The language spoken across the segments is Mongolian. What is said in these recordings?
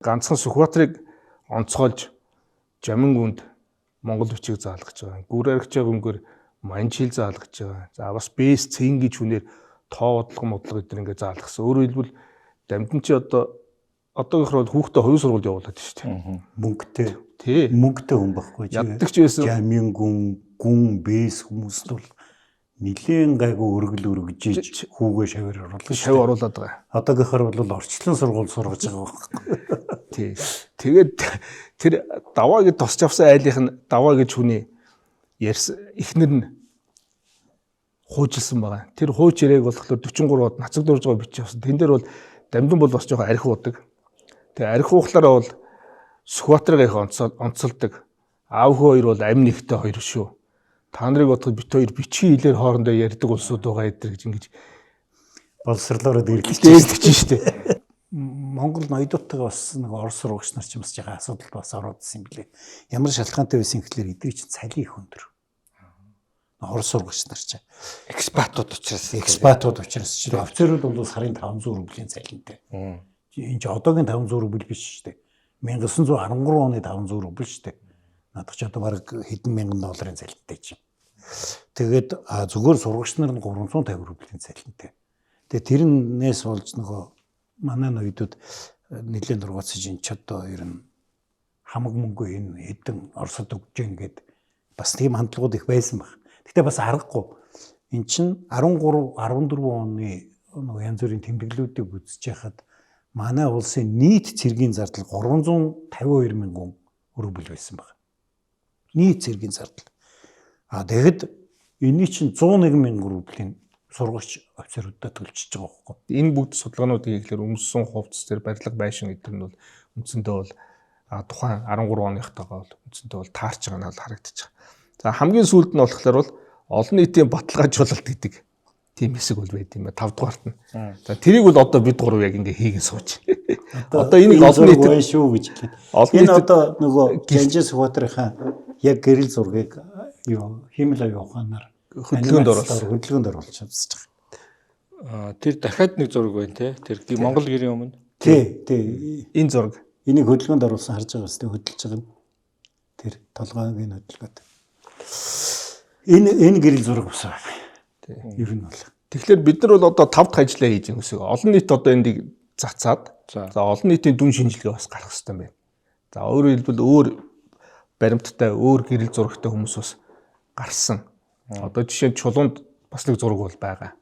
Ганцхан Сүхбаатарыг онцгойлж Жамин гүнд Монгол бичиг заалгаж байгаа. Гүр аригчаа гүнгээр манж хэл заалгаж байгаа. За бас Бэс Цэн гэж хүнээр тоо бодлого модлого эдгээр ингээ заалгасан. Өөрөөр хэлбэл Дамдин чи одоогийнхор бол хүүхдээ хувийн сургуульд явуулаад шүү дээ. Мөнгөтэй. Тий. Мөнгөтэй хүн байхгүй чи. Яддаг ч байсан. Жамин гүн, гүн Бэс хүмүүст бол нилээн гайгүй өргөл өргөжиж хүүгээ шавар оруулах. Шав оруулаад байгаа. Одоогийнхор бол орчлон сургууль сургаж байгаа байхгүй. Тий. Тэгээд тэр даваа гэж тосч авсан айлынх нь даваа гэж хүний ярьсан эхнэр нь хуужилсан байгаа. Тэр хууч яриаг болохоор 43 од нацаг дурж байгаа бичиж авсан. Тэн дээр бол Дамдин бол бас жоохон архи уудаг. Тэгээ архи уухлаараа бол Сүхбаатарыг их онцолдог. Аав хүү хоёр бол амь нэгтэй хоёр шүү. Та нарыг бодоход бит хоёр бичгийн хилээр хоорондоо ярьдаг улсууд байгаа эдэр гэж ингэж Боловсрлоороо дээрлэж дээрлэж чинь шүү дээ. Монгол ноёдуудтайгаа бас нэг орос сурагч нар ч юм бас жага асуудалд бас ороодсон юм билээ. Ямар шалтгаантай байсан гэхлээр эдгээр чинь цалин их өндөр. Орос сурагч нар чинь Expat ууд учраас. Expat ууд учраас чинь офицерууд бол сарын 500 рублийн цалинтай. Энэ чинь одоогийн 500 рубль биш шүү дээ. 1913 оны 500 рубль шүү дээ. Надад ч одоо бараг хэдэн мянган долларын цалинтай чинь. Тэгээд зүгээр сурагч нар нь 350 рублийн цалинтай. Тэгээд тэрнээс болж нөгөө манай ноёдууд нэлээд дургуутсаж энэ ч одоо ер нь хамаг мөнгө энэ хэдэн Оросод өгч гин гэд бас тийм хандлагууд их байсан баг. Гэтэ бас аргагүй. Эн чин 13 14 оны нөгөө янз бүрийн тэмдэглэлүүдийг үзэж байхад манай улсын нийт цэргийн зардал 352 мянган рубль байсан баг. Нийт цэргийн зардал. А тэгэхэд энэний чинь 101 мянган рублийн сургагч офицеруудаа төлчихөж байгаа байхгүй. Энэ бүгд судалгаануудыг хийхлээр өмссөн хувцас тэр барилга байшин гэдэг нь бол үндсэндээ бол тухайн 13 оныхтойгоо бол үндсэндээ бол таарч байгаа нь бол харагдаж байгаа. За хамгийн сүүлд нь болохоор бол олон нийтийн баталгаажуулалт гэдэг тийм хэсэг бол байд юм ба 5 дугаарт нь. За тэрийг бол одоо бид гурав яг ингээ хийгэн сууж. Одоо энийг олон нийт байна шүү гэж хэлээд. Энэ одоо нөгөө Жанжин Сүхбаатарынхаа яг гэрэл зургийг юу хиймэл оюун ухаанаар хөдөлгөөнд оруулсан. Хөдөлгөөнд оруулж үзэж байгаа. Тэр дахиад нэг зураг байна те. Тэр Монгол гэрийн өмнө. Тий, тий. Энэ зураг. Энийг хөдөлгөөнд оруулсан харж байгаа үстэй хөдөлж байгаа нь. Тэр толгойн хөдөлгөөд. Энэ гэрэл зураг бас байна. Тий. Ер нь бол. Тэгэхээр бид нар бол одоо 5 дахь ажлаа хийж байгаа гэсэн. Олон нийт одоо эндийг цацаад за олон нийтийн дүн шинжилгээ бас гарах хэрэгтэй юм байна. За өөрөөр хэлбэл өөр баримттай, өөр гэрэл зурагтай хүмүүс бас гарсан. Одоо жишээ нь чулуунд бас нэг зураг бол байгаа.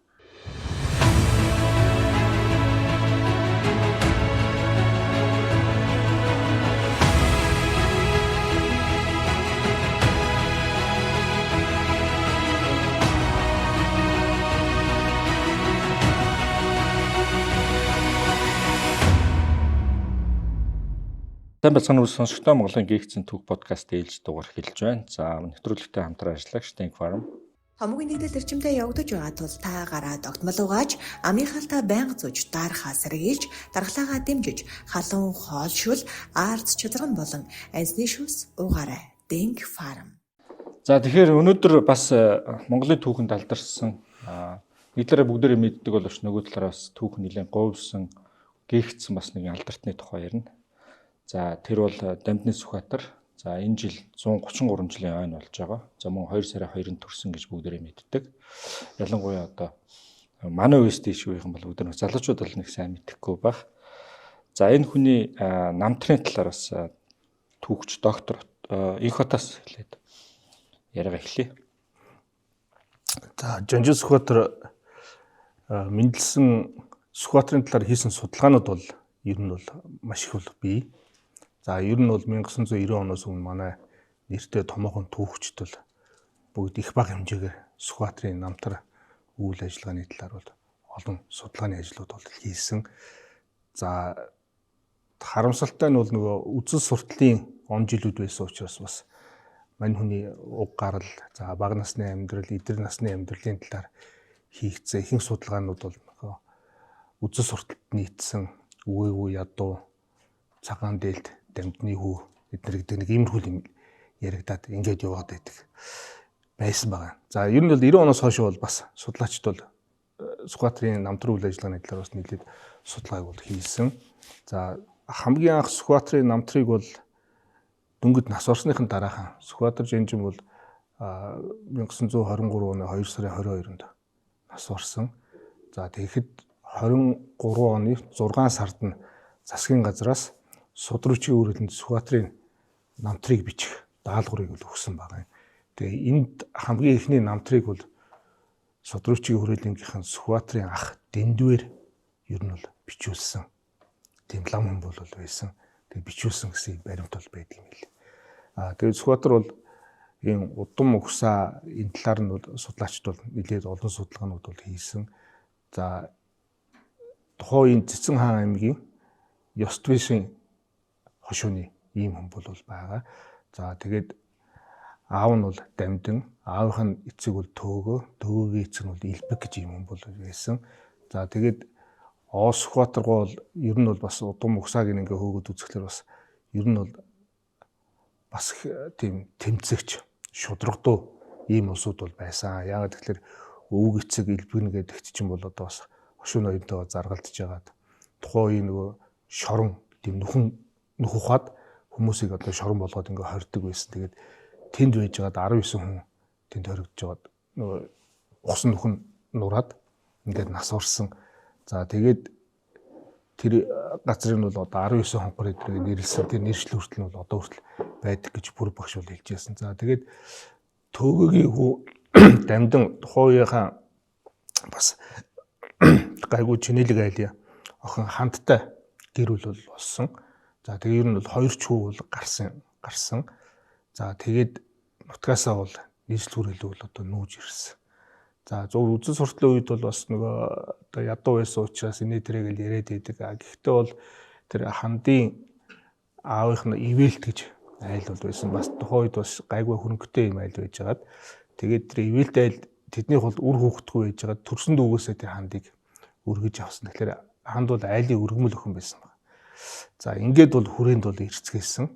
Сайн байцгаана уу сонсогчдоо Монголын гэгцэн түүх подкаст ээлж дугаар эхэлж байна. За нэвтрүүлэгтэй хамтран ажиллагч Think Farm. Хомгийн нэгдэл эрчимтэй явагдаж байгаа тул та гараа догдмол угааж, амын халтаа байнга зүүж, дарахаа сэргийлж, дархлаагаа дэмжиж, халуун хоол шүл, арц чазраган болон анзны шүүс уугаарай. Think Farm. За тэгэхээр өнөөдөр бас Монголын түүхэнд алдарсан нэг талаараа бүгдээрээ мэддэг боловч нөгөө талаараа бас түүх нэлээд говьсон гэгцсэн бас нэг алдартны тухай ярина. За тэр бол Дамдны Сүхбаатар. За энэ жил 133 жилийн ойн болж байгаа. За мөн 2 сарын 2-нд төрсөн гэж бүгдээрээ мэддэг. Ялангуяа одоо манай үеэс дээш үеийнхэн бол бүгд нэг залуучууд бол нэг сайн мэдэхгүй байх. За энэ хүний намтрын талаар бас түүхч доктор Инхотаас эхлээд яриага эхлэе. За Жанжин Сүхбаатар мэндэлсэн Сүхбаатарын талаар хийсэн судалгаанууд бол ер нь бол маш их бол бий. За ер нь бол 1990 оноос өмнө манай нэртэй томоохон түүхчд бол бүгд их бага хэмжээгээр Сүхбаатарын намтар үйл ажиллагааны талаар бол олон судалгааны ажлууд бол хийсэн. За харамсалтай нь бол нөгөө үзэл суртлын он жилүүд байсан учраас бас мань хүний уг гарал, за бага насны амьдрал, эдэр насны амьдралын талаар хийгдсэн ихэнх судалгаанууд бол нөгөө үзэл сурталд нийцсэн үгээгүй ядуу, цагаан дээлт, дамдны хүү эднэр гэдэг нэг иймэрхүү юм яригадаад ингээд яваад байдаг байсан байгаа. За ер нь бол 90 оноос хойш бол бас судлаачд бол Сүхбаатарын намтрын үйл ажиллагааны талаар бас нэлээд судалгааг бол хийсэн. За Хамгийн анх Сүхбаатарын намтрыг бол дөнгөд нас орсныхын дараахан Сүхбаатар Жанжин бол 1923 оны 2 сарын 22-нд нас орсон. За тэгэхэд 23 оны 6 сард нь засгийн газраас судручийн үрэлэнд Сүхбаатарын намтрыг бичих даалгаврыг бол өгсөн байгаа юм. Тэгээ энд хамгийн эхний намтрыг бол судручийн хүрээлэнгийнхэн Сүхбаатарын ах Дэндвэр ер нь бол бичүүлсэн. Тийм лам хүн бол байсан. Тэгээ бичүүлсэн гэсэн баримт бол байдаг юм л. Тэгээд Сүхбаатар бол ийм удам угсаа энэ талаар нь бол судлаачид бол нэлээд олон судалгаанууд бол хийсэн. За тухайн үеийн Цэцэн хаан аймгийн Ёствишийн хошууны ийм хүн бол байгаа. За тэгээд аав нь бол Дамдин, аавынх нь эцэг бол Төөгөө, Төөгөөгийн эцэг нь бол Илбэг гэж ийм хүн бол байсан. За тэгээд Сүхбаатар гоо бол ер нь бол бас удам угсааг ингээ хөөгд үзэхлээр бас ер нь бол бас тийм тэмцэгч, шудрагдуу ийм улсууд бол байсан. Яагаад гэвэл өвөг эцэг Илбэгнэ гэдэгт чинь бол одоо бас хошуу ноёнтойгоо заргалдж байгаад тухайн үеийн нөгөө шорон тийм нүхэн нүх ухаад хүмүүсийг одоо шорон болгоод ингээ хордог байсан. Тэгээд тэнд байж байгаад 19 хүн тэнд хоригдож байгаад нөгөө ухсан нүхэн нураад ингээд нас орсон. За тэгээд тэр газрын бол одоо 19 хонхор эдрийг нэрлсэн. Тэр нэршил хүртэл нь бол одоо хүртэл байдаг гэж бүр багш бол хэлж байсан. За тэгээд Төөгөөгийн хүү Дамдин тухайн үеийнхаа бас гайгүй чинэлэг айлын охин хандтай гэр бүл бол болсон. За тэгээд ер нь бол хоёр ч хүү бол гарсан. За тэгээд нутгаасаа бол нийслэл хүрээлэг бол одоо нүүж ирсэн. За зөв үзэл суртлын үед бол бас нөгөө одоо ядуу байсан учраас инээ тэрэг л яриад байдаг. Гэхдээ бол тэр хандын аавынх нь ивэлт гэж айл бол байсан. Бас тухайн үед бас гайгүй хөрөнгөтэй юм айл байжгаад тэгээд тэр ивэлт айл тэднийх бол үр хүүхэдгүй байжгаад төрсөн дүүгээсээ тэр хандыг өргөж авсан. Тэгэхээр ханд бол айлын өргөмөл охин байсан байна. За ингээд бол хүрээнд бол ирцгээсэн.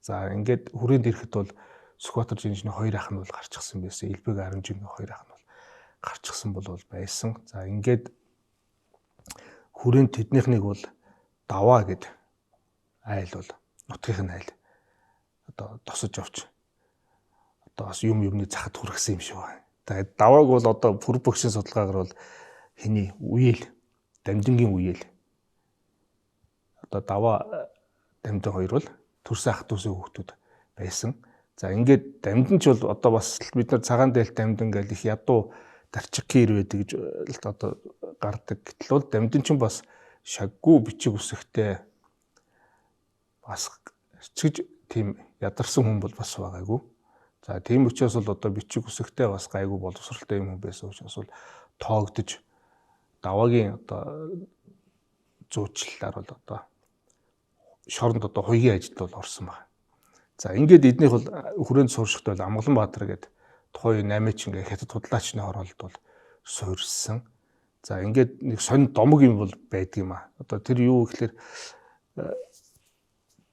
За ингээд хүрээнд ирэхэд бол Сүхбаатар жинжний хоёр ах нь бол гарчихсан байсан. Илбэг Аранжингийн хоёр ах нь бол гарчихсан бол байсан. За ингээд хүрээнд тэднийх нэг бол Даваа гэд айл бол нутгийнх нь айл одоо тосож авч одоо бас юм юмны захад хүргэсэн юм шиг байна. Тэгээд Давааг бол одоо бүр багшийн судалгаагаар бол хэний үеэл Дамдингийн үеэл одоо Даваа Дамдин хоёр бол төрсөн ах дүүсийн хүүхдүүд байсан. За ингээд Дамдин ч бол одоо бас бид нар цагаан дээлт Дамдин гэл их ядуу дарчиг кир байдаг гэж одоо гардаг. Гэтэл бол Дамдин ч бас шаггүй бичиг үсэгтэй бас чиж тийм ядарсан хүн бол бас байгаагүй. За тийм учраас бол одоо бичиг үсэгтэй бас гайгүй боловсралтай юм хүн байсан учраас бол тоогдож Даваагийн одоо зуучлалаар бол одоо шоронд одоо хуйгийн ажилд бол орсон байна. За ингээд эднийх бол хүрээнд сууршихт бол Амгалан Баатар гэдэг тухайн 8 ч ингээ хятад худлаачны хороололд бол суурьсан. За ингээд нэг сонь домог юм бол байдаг юм а. Одоо тэр юу гэхэлэр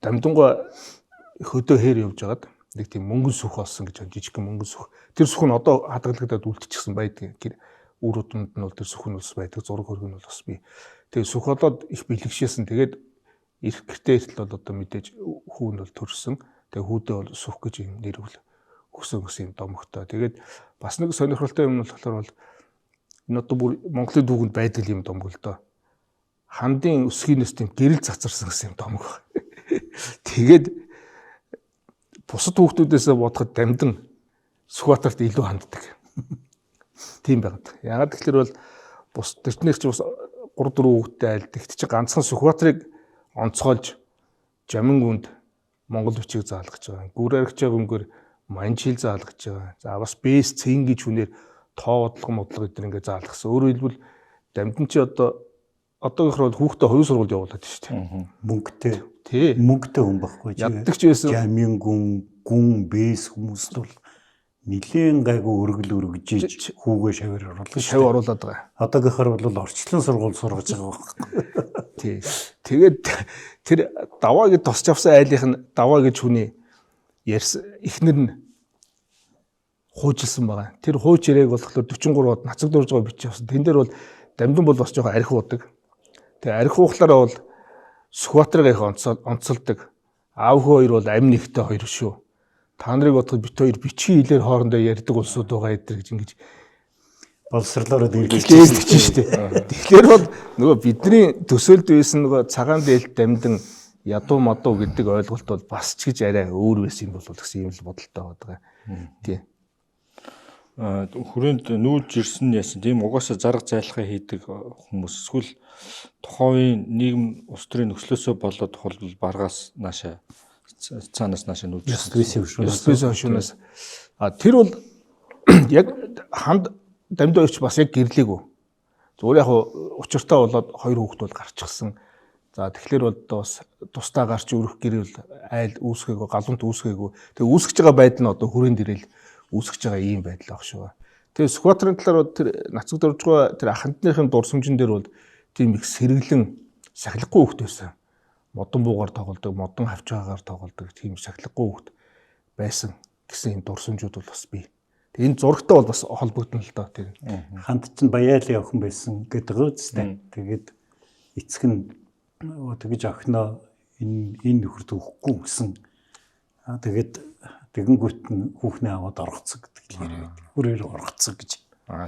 Дамдангой хөдөө хээр явж байгаад нэг тийм мөнгөн сүх олсон гэж жижигхэн мөнгөн сүх. Тэр сүх нь одоо хадгалагдаад үлдчихсэн байдаг. Үр удамд нь бол тэр сүх нь бас байдаг, зураг хөргөн нь бол бас бий. Тэгээ сүх олоод их бэлэгшээсэн. Тэгээд ирэх гэртээ иртэл бол одоо мэдээж хүү нь бол төрсөн. Тэгээ хүүдээ бол сүх гэж юм нэр бол өгсөн гэсэн юм домогтой. Тэгээд бас нэг сонирхолтой юм нь болохоор бол энэ одоо бүр Монголын түүхэнд байдаг юм домог л доо. Хандын өсгийнээс тийм гэрэл цацарсан гэсэн юм домог байна. Тэгээд бусад хүүхдүүдээсээ бодоход Дамдин Сүхбаатарт илүү ханддаг. Тийм байгаад. Яагаад гэхээр бол бус тэртнийх чи бас 3 4 хүүхэдтэй айл. Тэгт чи ганцхан Сүхбаатарыг онцгойлж Жамин гүнд Монгол бичиг заалгаж байгаа. Гүр аригчаа гүнгээр Манчил заалгаж байгаа. За бас Бэс Цэн гэж хүнээр тоо бодлого модлого эдгээр ингээ заалгасан. Өөрөөр хэлбэл Дамдин чи одоо одоогийнхор бол хүүхдээ хувийн сургуульд явуулаад шүү дээ. Мөнгөтэй. Тий. Мөнгөтэй хүн байхгүй чи. Яддаг ч байсан. Жамин гүн, гүн бэс хүмүүст бол нилээн гайгүй өргөл өргөжиж хүүгээ шавар оруулах. Шав оруулаад байгаа. Одоогийнхор бол орчлон сургууль сургаж байгаа байхгүй. Тий. Тэгээд тэр Даваа гэж тосч авсан айлынх нь Даваа гэж хүний ярьсан эхнэр нь хуужилсан байгаа. Тэр хууч ирээг болохоор 43 од нацаг дурж байгаа бичиж авсан. Тэн дээр бол Дамдин бол бас жоохон архи уудаг. Тэгээ архи уухлаараа бол Сүхбаатарыг их онцолдог. Аав хүү хоёр бол амь нэгтэй хоёр шүү. Та нарыг бодоход бит хоёр бичгийн хэлээр хоорондоо ярьдаг улсууд байгаа эдэр гэж ингэж боловсрлоороо дээрлэж чинь шүү дээ. Тэгэхээр бол нөгөө бидний төсөөлд байсан нөгөө цагаан дээлт дамдын ядуу мадуу гэдэг ойлголт бол бас ч гэж арай өөр байсан юм болов гэсэн юм л бодолтой байгаа. Тий. Хүрээнд нүүлж ирсэн яасан тийм угаасаа зарга зайлхаа хийдэг хүмүүс эсвэл тухайн үеийн нийгэм улс төрийн нөхцлөөсөө болоод тухайлбал баргаас нааша цаанаас нааша нүүлж ирсэн. 9 хошуунаас тэр бол яг ханд дамдын хоёрч бас яг гэрлээгүй. Зүгээр яг учиртай болоод хоёр хүүхэд бол гарчихсан. За тэгэхээр бол одоо бас тусдаа гарч өрөх гэрэл айл үүсгээгүй, галуунт үүсгээгүй. Тэгээ үүсгэж байгаа байдал нь одоо хүрээнд ирээл үүсгэж байгаа ийм байдал баг шүү. Тэгээ Сүхбаатарын талаар бол тэр Нацаг доржгой тэр ахантныхын дурсамжин дээр бол тийм их сэргэлэн сахилахгүй хүүхэд байсан. Модон буугаар тоглодог, модон хавчаагаар тоглодог тийм сахилахгүй хүүхэд байсан гэсэн юм дурсамжууд бол бас бий. Тэгээ энэ зурагтай бол бас холбогдно л доо тэр. Ханд чинь Баяалын охин байсан гэдэг үстэй. Тэгээд эцэг нь тэгэж охиноо энэ нөхөрт өгөхгүй гэсэн. Тэгээд тэгэнгүүт нь хүүхнээ аваад оргоцсон гэдэг л яриа байдаг. Хүрээр оргоцсон гэж.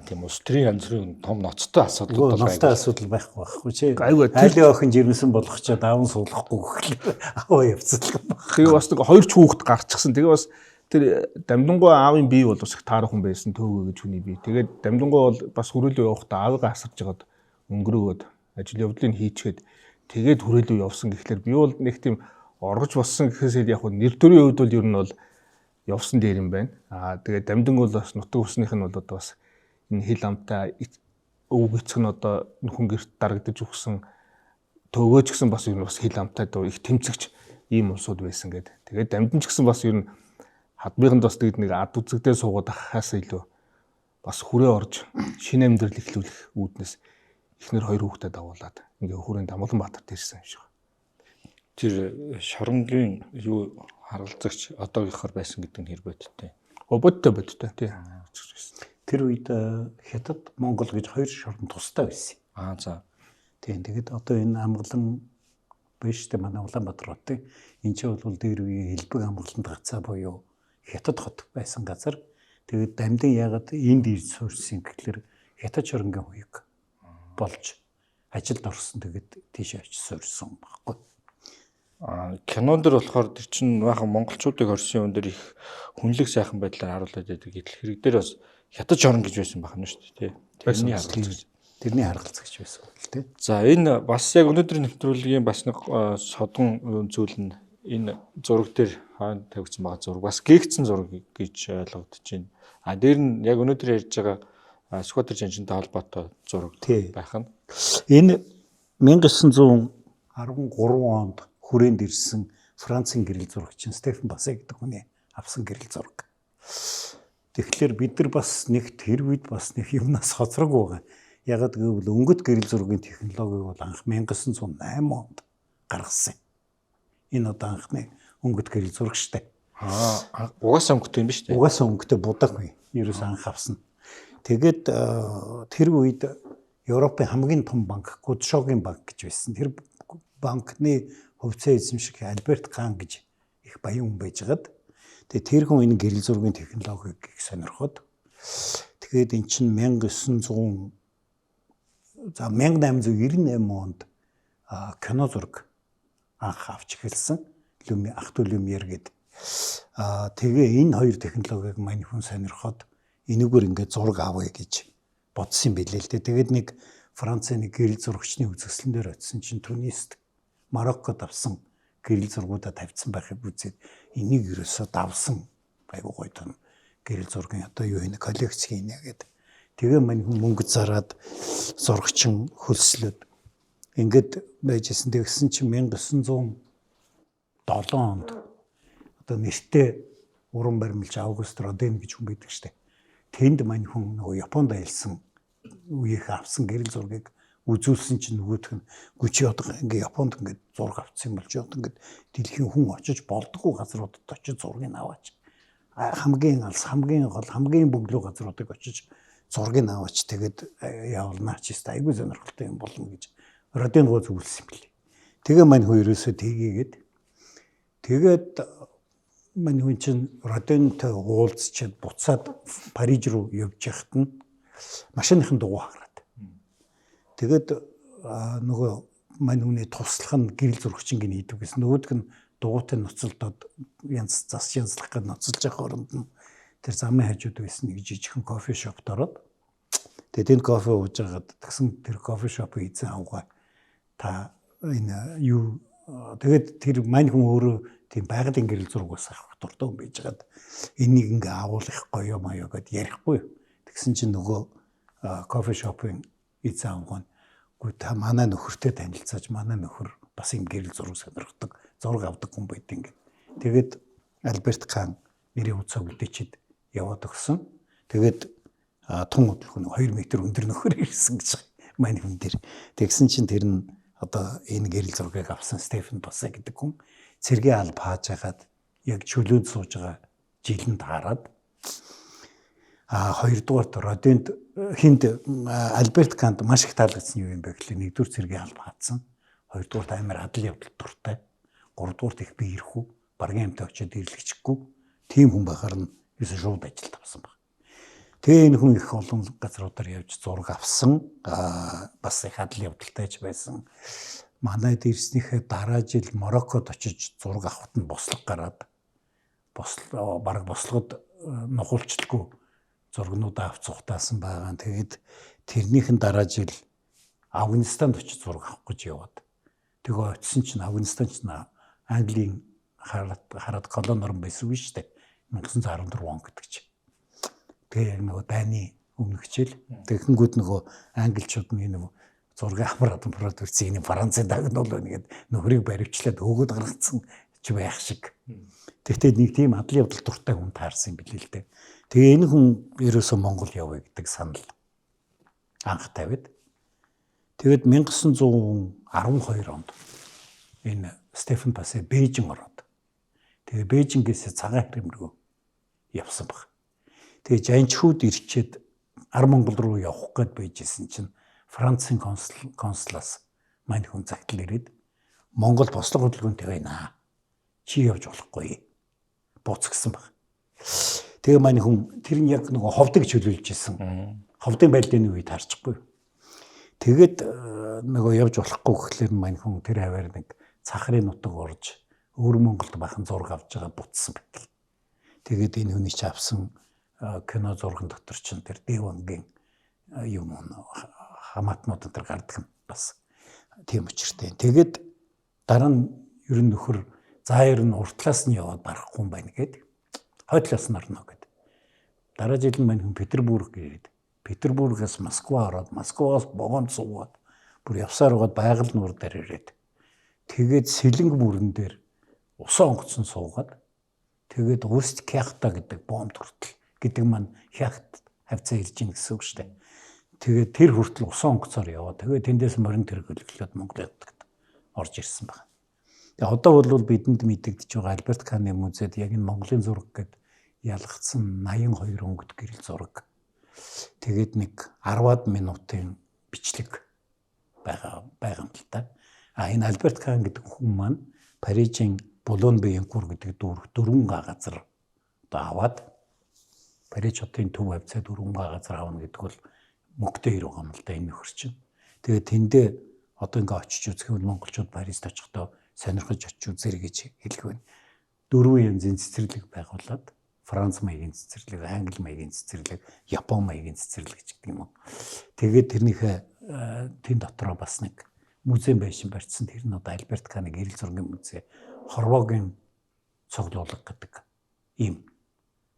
Тийм улс төрийн янз бүрийн том ноцтой асуудал бол ноцтой асуудал байхгүй байхгүй чи. Айлын охин жирэмсэн болох ч даван суулгахгүй гэхлээр аваа явцлаа баг. Тэгээ бас нэг хоёр ч хүүхэд гарчихсан. Тэгээ бас тэр Дамдангуй аавын бие бол бас их таархан байсан төөгөө гэж хүний бие. Тэгээд Дамдангуй бол бас хүрээлүү явахдаа аавыгаа асарч жагаад өнгөрөөгөөд ажил явдлыг хийчгээд тэгээд хүрээлүү явсан гэхлээр би бол нэг тийм оргож болсон гэхээс яг нэр төрийн хувьд бол ер нь бол явсан дээр юм байна. Тэгээд Дамдан бол бас нутаг усных нь бол одоо бас энэ хил амтай өвөг эцэг нь одоо нөхөн герт дарагдаж өгсөн төгөөч гэсэн бас ер нь бас хил амтай их тэмцэгч ийм улсууд байсан гэдэг. Тэгээд Дамдан ч гэсэн бас ер нь хадмынханд бас тэгээд нэг ад үзэгдээ суугаад ахаас илүү бас хүрээ орж шинэ амьдрал эхлүүлэх үүднээс эхнэр хоёр хүүхдэд дагуулад ингээ хүрээнд Амгаланбаатарт ирсэн юм шиг. Тэр шоронгийн юу харгалзагч одоогийнхоор байсан гэдэг нь хэр бодиттой. Бодиттой бодиттой тий. Тэр үед Хятад, Монгол гэж хоёр шорон тустай байсан. За. Тийм тэгээд одоо энэ Амгалан биш үү манай Улаанбаатар хот тий. Энд чинь бол дээр үеийн элбэг амгалант гацаа буюу Хятад хот байсан газар. Тэгээд Дамдын яагаад энд ирж суурьсан гэхлээр Хятад шоронгийн хуйг болж ажилд орсон. Тэгээд тийшээ очиж суурьсан байхгүй. Кинон дэр болохоор тэр чинь баахан монголчуудыг хорсон юм дээр их хүнлэг сайхан байдлаар харуулад байдаг. Гэтэл хэрэг дээр бас Хятад шорон гэж байсан байх нь шүү дээ тий. Тэрний харгалзагч. Тэрний харгалзагч байсан л тий. За энэ бас яг өнөөдрийн нэвтрүүлгийн бас нэг содон зүйл нь энэ зураг дээр хойно тавигдсан байгаа зураг бас гээгдсэн зураг гэж ойлгогдож байна. Дээр нь яг өнөөдөр ярьж байгаа Сүхбаатар жанжинтай холбоотой зураг байх нь. Энэ 1913 онд хүрээнд ирсэн Францын гэрэл зурагчин Стефан Басе гэдэг хүний авсан гэрэл зураг. Тэгэхээр бид нар бас нэг тэр үед бас нэг юмнаас хоцрог байгаа. Ягаад гэвэл өнгөт гэрэл зургийн технологиг бол анх 1908 онд гаргасан. Энэ одоо анхны өнгөт гэрэл зураг штэ. Угаасаа өнгөтэй юм биш үү? Угаасаа өнгөтэй будаг үе. Ерөөс анх авсан. Тэгээд тэр үед Европын хамгийн том банк Гудшогийн банк гэж байсан. Тэр банкны хувьцаа эзэмших Альберт Кан гэж их баян хүн байжгаад тэгээд тэр хүн энэ гэрэл зургийн технологиг их сонирхоод тэгээд эн чинь 1900 за 1898 онд кино зураг анх авч эхэлсэн. Люми ах トゥ Люмьер гэдэг. Тэгээ энэ хоёр технологиг мань хүн сонирхоод энэгээр ингээд зураг авъя гэж бодсон юм билээ л дээ. Тэгээд нэг Францын нэг гэрэл зурагчны үзэсгэлэн дээр очисон чинь Тунист, Мароккод авсан гэрэл зургуудаа тавьсан байхыг үзээд энийг ерөөсөө давсан айгуу гоё том гэрэл зургийн одоо юу энэ коллекц хийнэ гэдэг. Тэгээ мань хүн мөнгө зараад зурагчин хөлслөөд ингээд байжсэн. Тэгсэн чинь 1907 онд одоо нэртэй уран баримлч Август Роден гэж хүн байдаг штэ. Тэнд мань хүн нөгөө Японд аялсан үеийнхэн авсан гэрэл зургийг үзүүлсэн чинь нөгөөх нь гү чи одоо ингээ Японд ингээ зураг авсан юм бол чи одоо ингээ дэлхийн хүн очиж болдгоо газруудад очиж зургийг аваач. Хамгийн алс, хамгийн гол, хамгийн бөглөө газруудыг очиж зургийг аваач тэгээд явуулнаа чи өстой айгүй сонирхолтой юм болно гэж Роден гоо зөвлөсөн юм билээ. Тэгээ мань хүн ерөөсөө тгийгээд тэгээд мань хүн чинь Родентой уулзчихэд буцаад Париж руу явж байхад нь машиныхын дугуй хагараад. Тэгээд нөгөө мань хүний туслах нь гэрэл зурагчин гин хийдэг гэсэн. Нөгөөдг нь дугуйтай ноцолдоод янз зас янзлах гээд ноцолж явах хооронд нь тэр замын хажууд байсан нэг жижигхэн кофе шопт ороод тэгээд энэ кофе ууж байгаад тэгсэн тэр кофе шопын эзэн авгаа та энэ юу тэгээд тэр мань хүн өөрөө тийм байгалийн гэрэл зураг бас авах дуртай хүн байж байгаад энийг ингээ агуулах гоё маяа гэд ярихгүй. Тэгсэн чинь нөгөө кофе шопын эзэн авгаа нь үгүй та манай нөхөртэй танилцаач, манай нөхөр бас юм гэрэл зураг сонирхдаг, зураг авдаг хүн байд ингээд. Тэгээд Альберт Кан нэрийн утсаа үлдээчихэд яваад өгсөн. Тэгээд тун удалгүй 2 м өндөр нөхөр ирсэн гэж мань хүн дээр. Тэгсэн чинь тэр нь одоо энэ гэрэл зургийг авсан Стефан Бассе гэдэг хүн цэргийн алба хааж хагаад яг чөлөөнд сууж байгаа жилэнд хараад хоёрдугаарт Роденд хинд Альберт Кант маш их таалагдсан юу юм бэ гэхлээр нэгдүгээр цэргийн алба хаацсан. Хоёрдугаарт амар адал явдал дуртай. Гуравдугаарт их биеэрхүү, баргийн амтай очиод ирлэгчихгүй. Тийм хүн байхаар нь ерөөсөө шууд ажилд авсан баг. Тэгээ энэ хүн их олон газруудаар явж зураг авсан. Бас их адал явдалтай ч байсан. Манайд ирснийхээ дараа жил Мароккод очиж зураг авахт нь бослого гараад бараг бослогод нухуулчлгүй зургнуудаа авч цухтаасан байгаа. Тэгээд тэрнийхэн дараа жил Афганистанд очиж зураг авах гэж яваад. Тэгээ очисон чинь Афганистан ч Английн хараад колони орн байсан үе шүү дээ. 1914 он гэдэг чинь. Тэгээ яг нөгөө дайны өмнөх хичээл. Тэгэхэнгүүд нөгөө англичууд нь нөгөө зургийг амраад амраад үрцгийг нэг Францын дагнуул байна гэд нөхрийг баривчлаад өгөөд гаргацсан ч байх шиг. Тэгтээ нэг тийм адал явдал дуртай хүн таарсан юм билээ л дээ. Тэгээ энэ хүн ерөөсөө Монгол явъя гэдэг санал анх тавиад. Тэгээд 1912 онд энэ Стефан Пассе Бээжин ороод. Тэгээ Бээжингээс цагаан хэрэм рүү явсан баг. Тэгээ Жанчхүүд ирчээд Ар Монгол руу явах гээд байжсэн чинь Францын консулаас мань хүн загтал ирээд Монгол бослого хөдөлгөөнтэй байна. Чи явж болохгүй. Буц гэсэн баг. Тэгээ мань хүн тэр нь яг нөгөө ховдог чөлөөлж исэн. Ховдын байлдааны үед харчихгүй. Тэгээд нөгөө явж болохгүй гэхлээр мань хүн тэр хаваар нэг цахрын нутаг орж өвөр Монголд бахан зураг авч байгаа буцсан байтал. Тэгээд энэ хүний чи авсан кино зурган дотор чинь тэр Дэвангийн юм хамаатнууд энэ гардаг юм бас тийм учиртай. Тэгээд дараа нь ер нь нөхөр за ер нь уртлаас нь яваад барахгүй юм байна гэд хойдлоос нь орно гэд. Дараа жил нь мань хүн Петербург ирээд Петербургээс Москва ороод Москваас вагонд суугаад бүр явсаар байгаад байгаль нуур дээр ирээд тэгээд Сэлэнг бүрэн дээр усан онгоцон суугаад тэгээд Усть Кяхта гэдэг бомб хүртэл гэдэг маань хяхт хавцаа ирж гин гэсэн үг шүү дээ. Тэгээд тэр хүртэл усан онгоцоор яваад тэгээд тэндээс морин тэргэлглээд Монгол ядагт орж ирсэн байна. Тэгээ одоо бол бидэнд мэдэгдэж байгаа Альберт Каны музейд яг энэ Монголын зураг гэд ялгцсан 82 өнгөт гэрэл зураг. Тэгээд нэг 10-аад минутын бичлэг байгаа юм л та. А энэ Альберт Кан гэдэг хүн маань Парижийн Булон Бенкур гэдэг дүүрэг дөрвөн га газар одоо аваад Париж хотын төв хавцаа дөрвөн га газар авна гэдэг бол мөнгөтэй хэр байгаа юм л да энэ нөхөр чинь. Тэгээд тэндээ одоо ингээ очиж үзэх юм бол монголчууд Парист очихдоо сонирхож очиж үзээрэй гэж хэлэх байна. Дөрвөн янзын цэцэрлэг байгуулад Франц маягийн цэцэрлэг, Англи маягийн цэцэрлэг, Япон маягийн цэцэрлэг гэдэг юм уу. Тэгээд тэрнийхээ тэн дотроо бас нэг музей байшин барьсан. Тэр нь одоо Альберт Каны гэрэл зургийн музей, Хорвогийн цуглуулга гэдэг ийм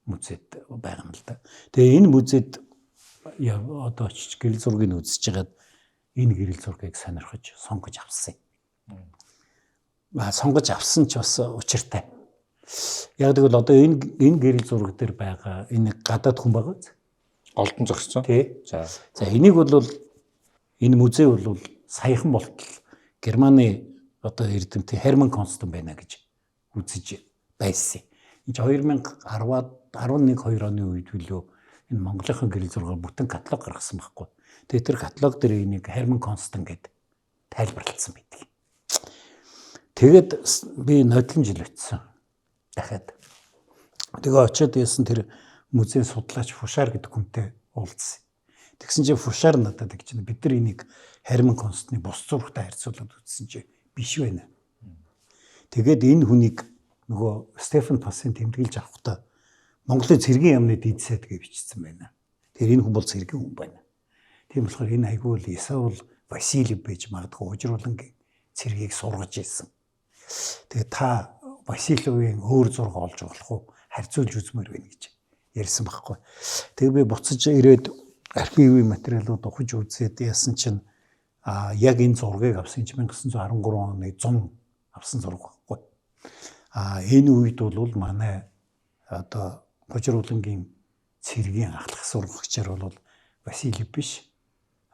музейд байгаа юм л да. Тэгээ энэ музейд одоо очиж гэрэл зургийг үзэж байгаад энэ гэрэл зургийг сонирхож сонгож авсан юм. Сонгож авсан ч бас учиртай. Яг тэгвэл одоо энэ гэрэл зураг дээр байгаа энэ гадаад хүн байгаа биз? Голдон зогссон. Тий. За. За энийг бол энэ музей бол саяхан болтол Германы одоо эрдэмтэн Херман Констан байна гэж үзэж байсан. Энэ 2010-аад 11 2 оны үед билүү энэ Монголынхан гэрэл зургаар бүтэн каталог гаргасан байхгүй. Тэгээ тэр каталог дээр энийг Херман Констан гэд тайлбарлалцсан байдаг. Тэгээд би нодлон жил очсон. Дахиад. Тэгээ очиод ясан тэр музейн судлаач Фушар гэдэг хүнтэй уулзсан. Тэгсэн чинь Фушар надад тэгж чинь бид нар энийг Харман Констны бус зурагтай харьцуулаад үзсэн чинь биш байна. Тэгээд энэ хүнийг нөгөө Стефан Пасын тэмдэглэж авахдаа Монголын цэргийн яамны дид сайд гэж бичсэн байна. Тэр энэ хүн бол цэргийн хүн байна. Тийм болохоор энэ айгүй л Исаул Васильев байж магадгүй хужруулангийн цэргийг сургаж ирсэн. Тэгээ та Васильевийн өөр зураг олж болох уу? Харьцуулж үзмээр байна гэж ярьсан байхгүй. Тэгээ би буцаж ирээд архивын материалууд ухаж үзээд яасан чинь а яг энэ зургийг авсан чинь 1913 оны 100 авсан зураг байхгүй. А энэ үед бол манай одоо Хужруулангийн цэргийн ахлах сургагчаар бол Васильев биш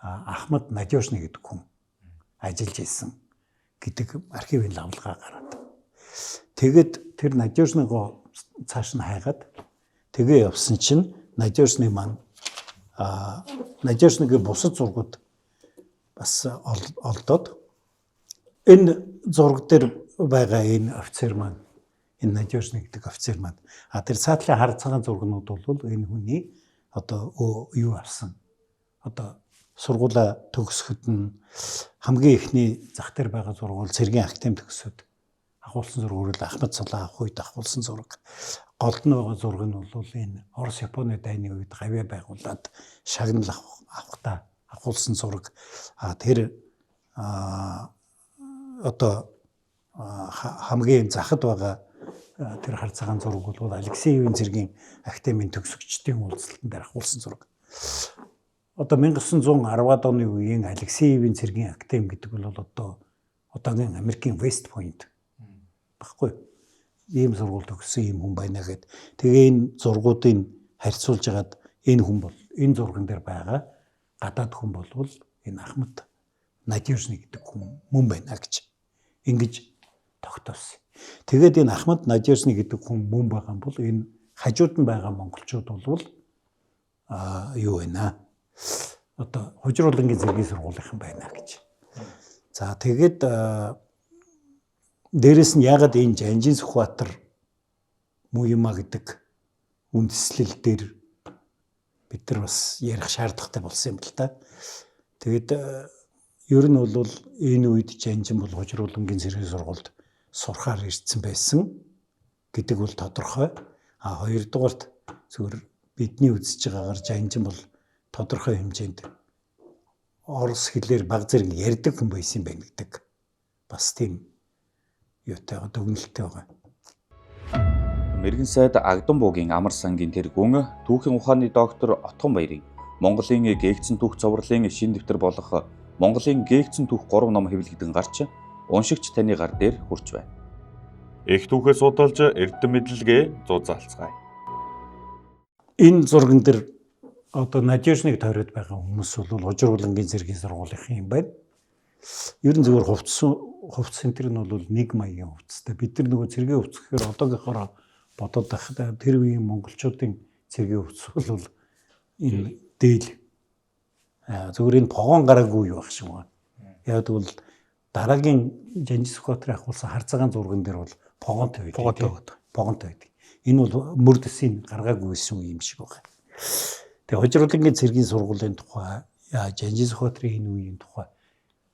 Ахмад Надежны гэдэг хүн ажиллаж исэн гэдэг архивын лавлгаа гараад. Тэгэд тэр Надежныгоо цааш нь хайгаад тэгээ явсан чинь Надежны маань Надежныгийн бусад зургууд бас олдоод энэ зураг дээр байгаа энэ офицер маань энэ Надежны гэдэг офицер маань а тэр цаатлын хар цагаан зургнууд бол энэ хүний одоо юу авсан одоо сургуулаа төгсөхөд нь хамгийн эхний зах дээр байгаа зураг бол цэргийн академи төгсөөд агуулсан зураг бол Ахмад Салаа авах үед агуулсан зураг. Голд нь байгаа зураг нь бол энэ Орос Японы дайны үед гавьяа байгуулад шагнал авахдаа агуулсан зураг. А тэр одоо хамгийн захад байгаа тэр хар цагаан зураг бол Алексеевийн цэргийн академийн төгсөгчдийн уулзалтан дээр агуулсан зураг. Одоо 1910-ад оны үеийн Алексеевийн цэргийн академи гэдэг бол одоо одоогийн Америкийн West Point баггүй. Ийм сургууль төгссөн ийм хүн байна гэд. Тэгээ энэ зургуудыг харьцуулж хагаад энэ хүн бол энэ зурган дээр байгаа гадаад хүн болвол энэ Ахмад Надежны гэдэг хүн мөн байна гэж ингэж тогтоосон. Тэгээд энэ Ахмад Надежны гэдэг хүн мөн байгаа бол энэ хажууд нь байгаа монголчууд болвол юу байна? Одоо Хужруулангийн цэргийн сургуулийнхан байна гэж. За тэгээд дээрэс нь яагаад энэ Жанжин Сүхбаатар Муюма гэдэг үндэслэл дээр бид нар бас ярих шаардлагатай болсон юм л та. Тэгээд ер нь бол энэ үед Жанжин бол Хужруулангийн цэргийн сургуульд сурахаар ирсэн байсан гэдэг бол тодорхой. А хоёрдугаарт зүгээр бидний үзэж байгаагаар Жанжин бол тодорхой хэмжээнд орос хэлээр баг зэрэг ярьдаг хүн байсан юм байна гэдэг бас тийм юутай дүгнэлттэй байгаа. Мэргэн сайд Агдан буугийн Амар сангийн тэргүүн түүхийн ухааны доктор Отгон Баярын Монголын гээгдсэн түүх цовруулын шин дэвтэр болох Монголын гээгдсэн түүх 3 ном хэвлэгдэн гарч уншигч таны гар дээр хүрч байна. Их түүхээ судалж эрдэм мэдлэгээ зузаалцгаая. Энэ зурган дээр одоо Надежныг тойроод байгаа хүмүүс бол Хужруулангийн цэргийн сургуулийнхан юм байна. Ер нь зүгээр хувцас энэ төр нь бол нэг маягийн хувцастай. Бид нар нөгөө цэргийн хувцас гэхээр одоогийнхороо бодоод байхад тэр үеийн монголчуудын цэргийн хувцас бол энэ дээл зүгээр энэ погоон гараагүй юу байх шиг байна. Яг тэгвэл дараагийн Жанжин Сүхбаатарын ахуулсан хар цагаан зурган дээр бол погоонтой байдаг. Погоонтой байдаг. Энэ бол мөр дэсийг гаргаагүй байсан юм шиг байна. Тэгээ Хужруулангийн цэргийн сургуулийн тухай, Жанжин Сүхбаатарын энэ үеийн тухай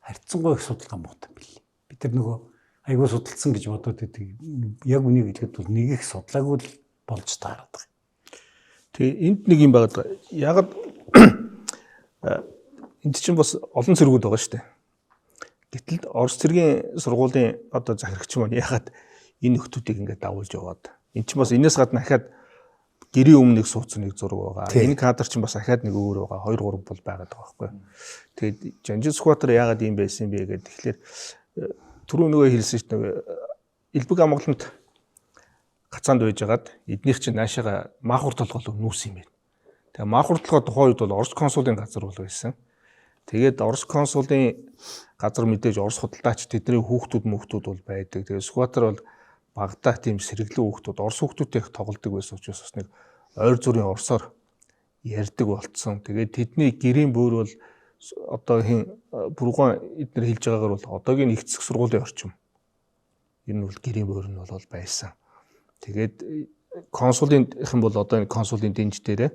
харьцангуй их судалгаа муутай юм билээ. Бид нар нөгөө айгүй судалсан гэж бодоод байдаг. Яг үнийг хэлэхэд бол нэг их судлаагүй л болж таарад байгаа. Тэгээ энд нэг юм байгаад байгаа. Ягаад энд чинь бас олон цэргүүд байгаа шүү дээ. Гэтэл Орос цэргийн сургуулийн одоо захирагч маань ягаад энэ нөхдүүдийг ингээд дагуулж яваад эн чинь бас энэс гадна ахаад гэрийн өмнө нэг суудсан нэг зураг байгаа. Энэ кадр чинь бас ахаад нэг өөр байгаа. 2 3 бол байгаад байгаа байхгүй. Тэгээд Жанжин Сүхбаатар яагаад ийм байсан бэ гэдэг тэгэхээр түрүү нөгөө хэлсэн шүү дээ. Элбэг амгалант гацаанд байжгаад эднийх чинь наашаага маахур толгой нүүсэн юм байна. Тэгээ маахур толгой тухайн үед бол Орос консулын газар бол байсан. Тэгээд Орос консулын газар мэдээж Орос худалдаач тэдний хүүхдүүд мөхтүүд бол байдаг. Тэгээд Сүхбаатар бол багадаа тийм сэргэлэн хүүхдүүд Орос хүүхдүүдтэй их тоглодог байсан учраас бас нэг ойр зүрийн орсоор ярьдаг болцсон. Тэгээд тэдний гэрийн бөөр бол одоо хин бүргон эднэр хэлж байгаагаар бол одоогийн их зэсэг сургуулийн орчим Ер нь бол гэрийн буур нь бол байсан. Тэгээд консулын их юм бол одоо энэ консулын дэнж дээрээ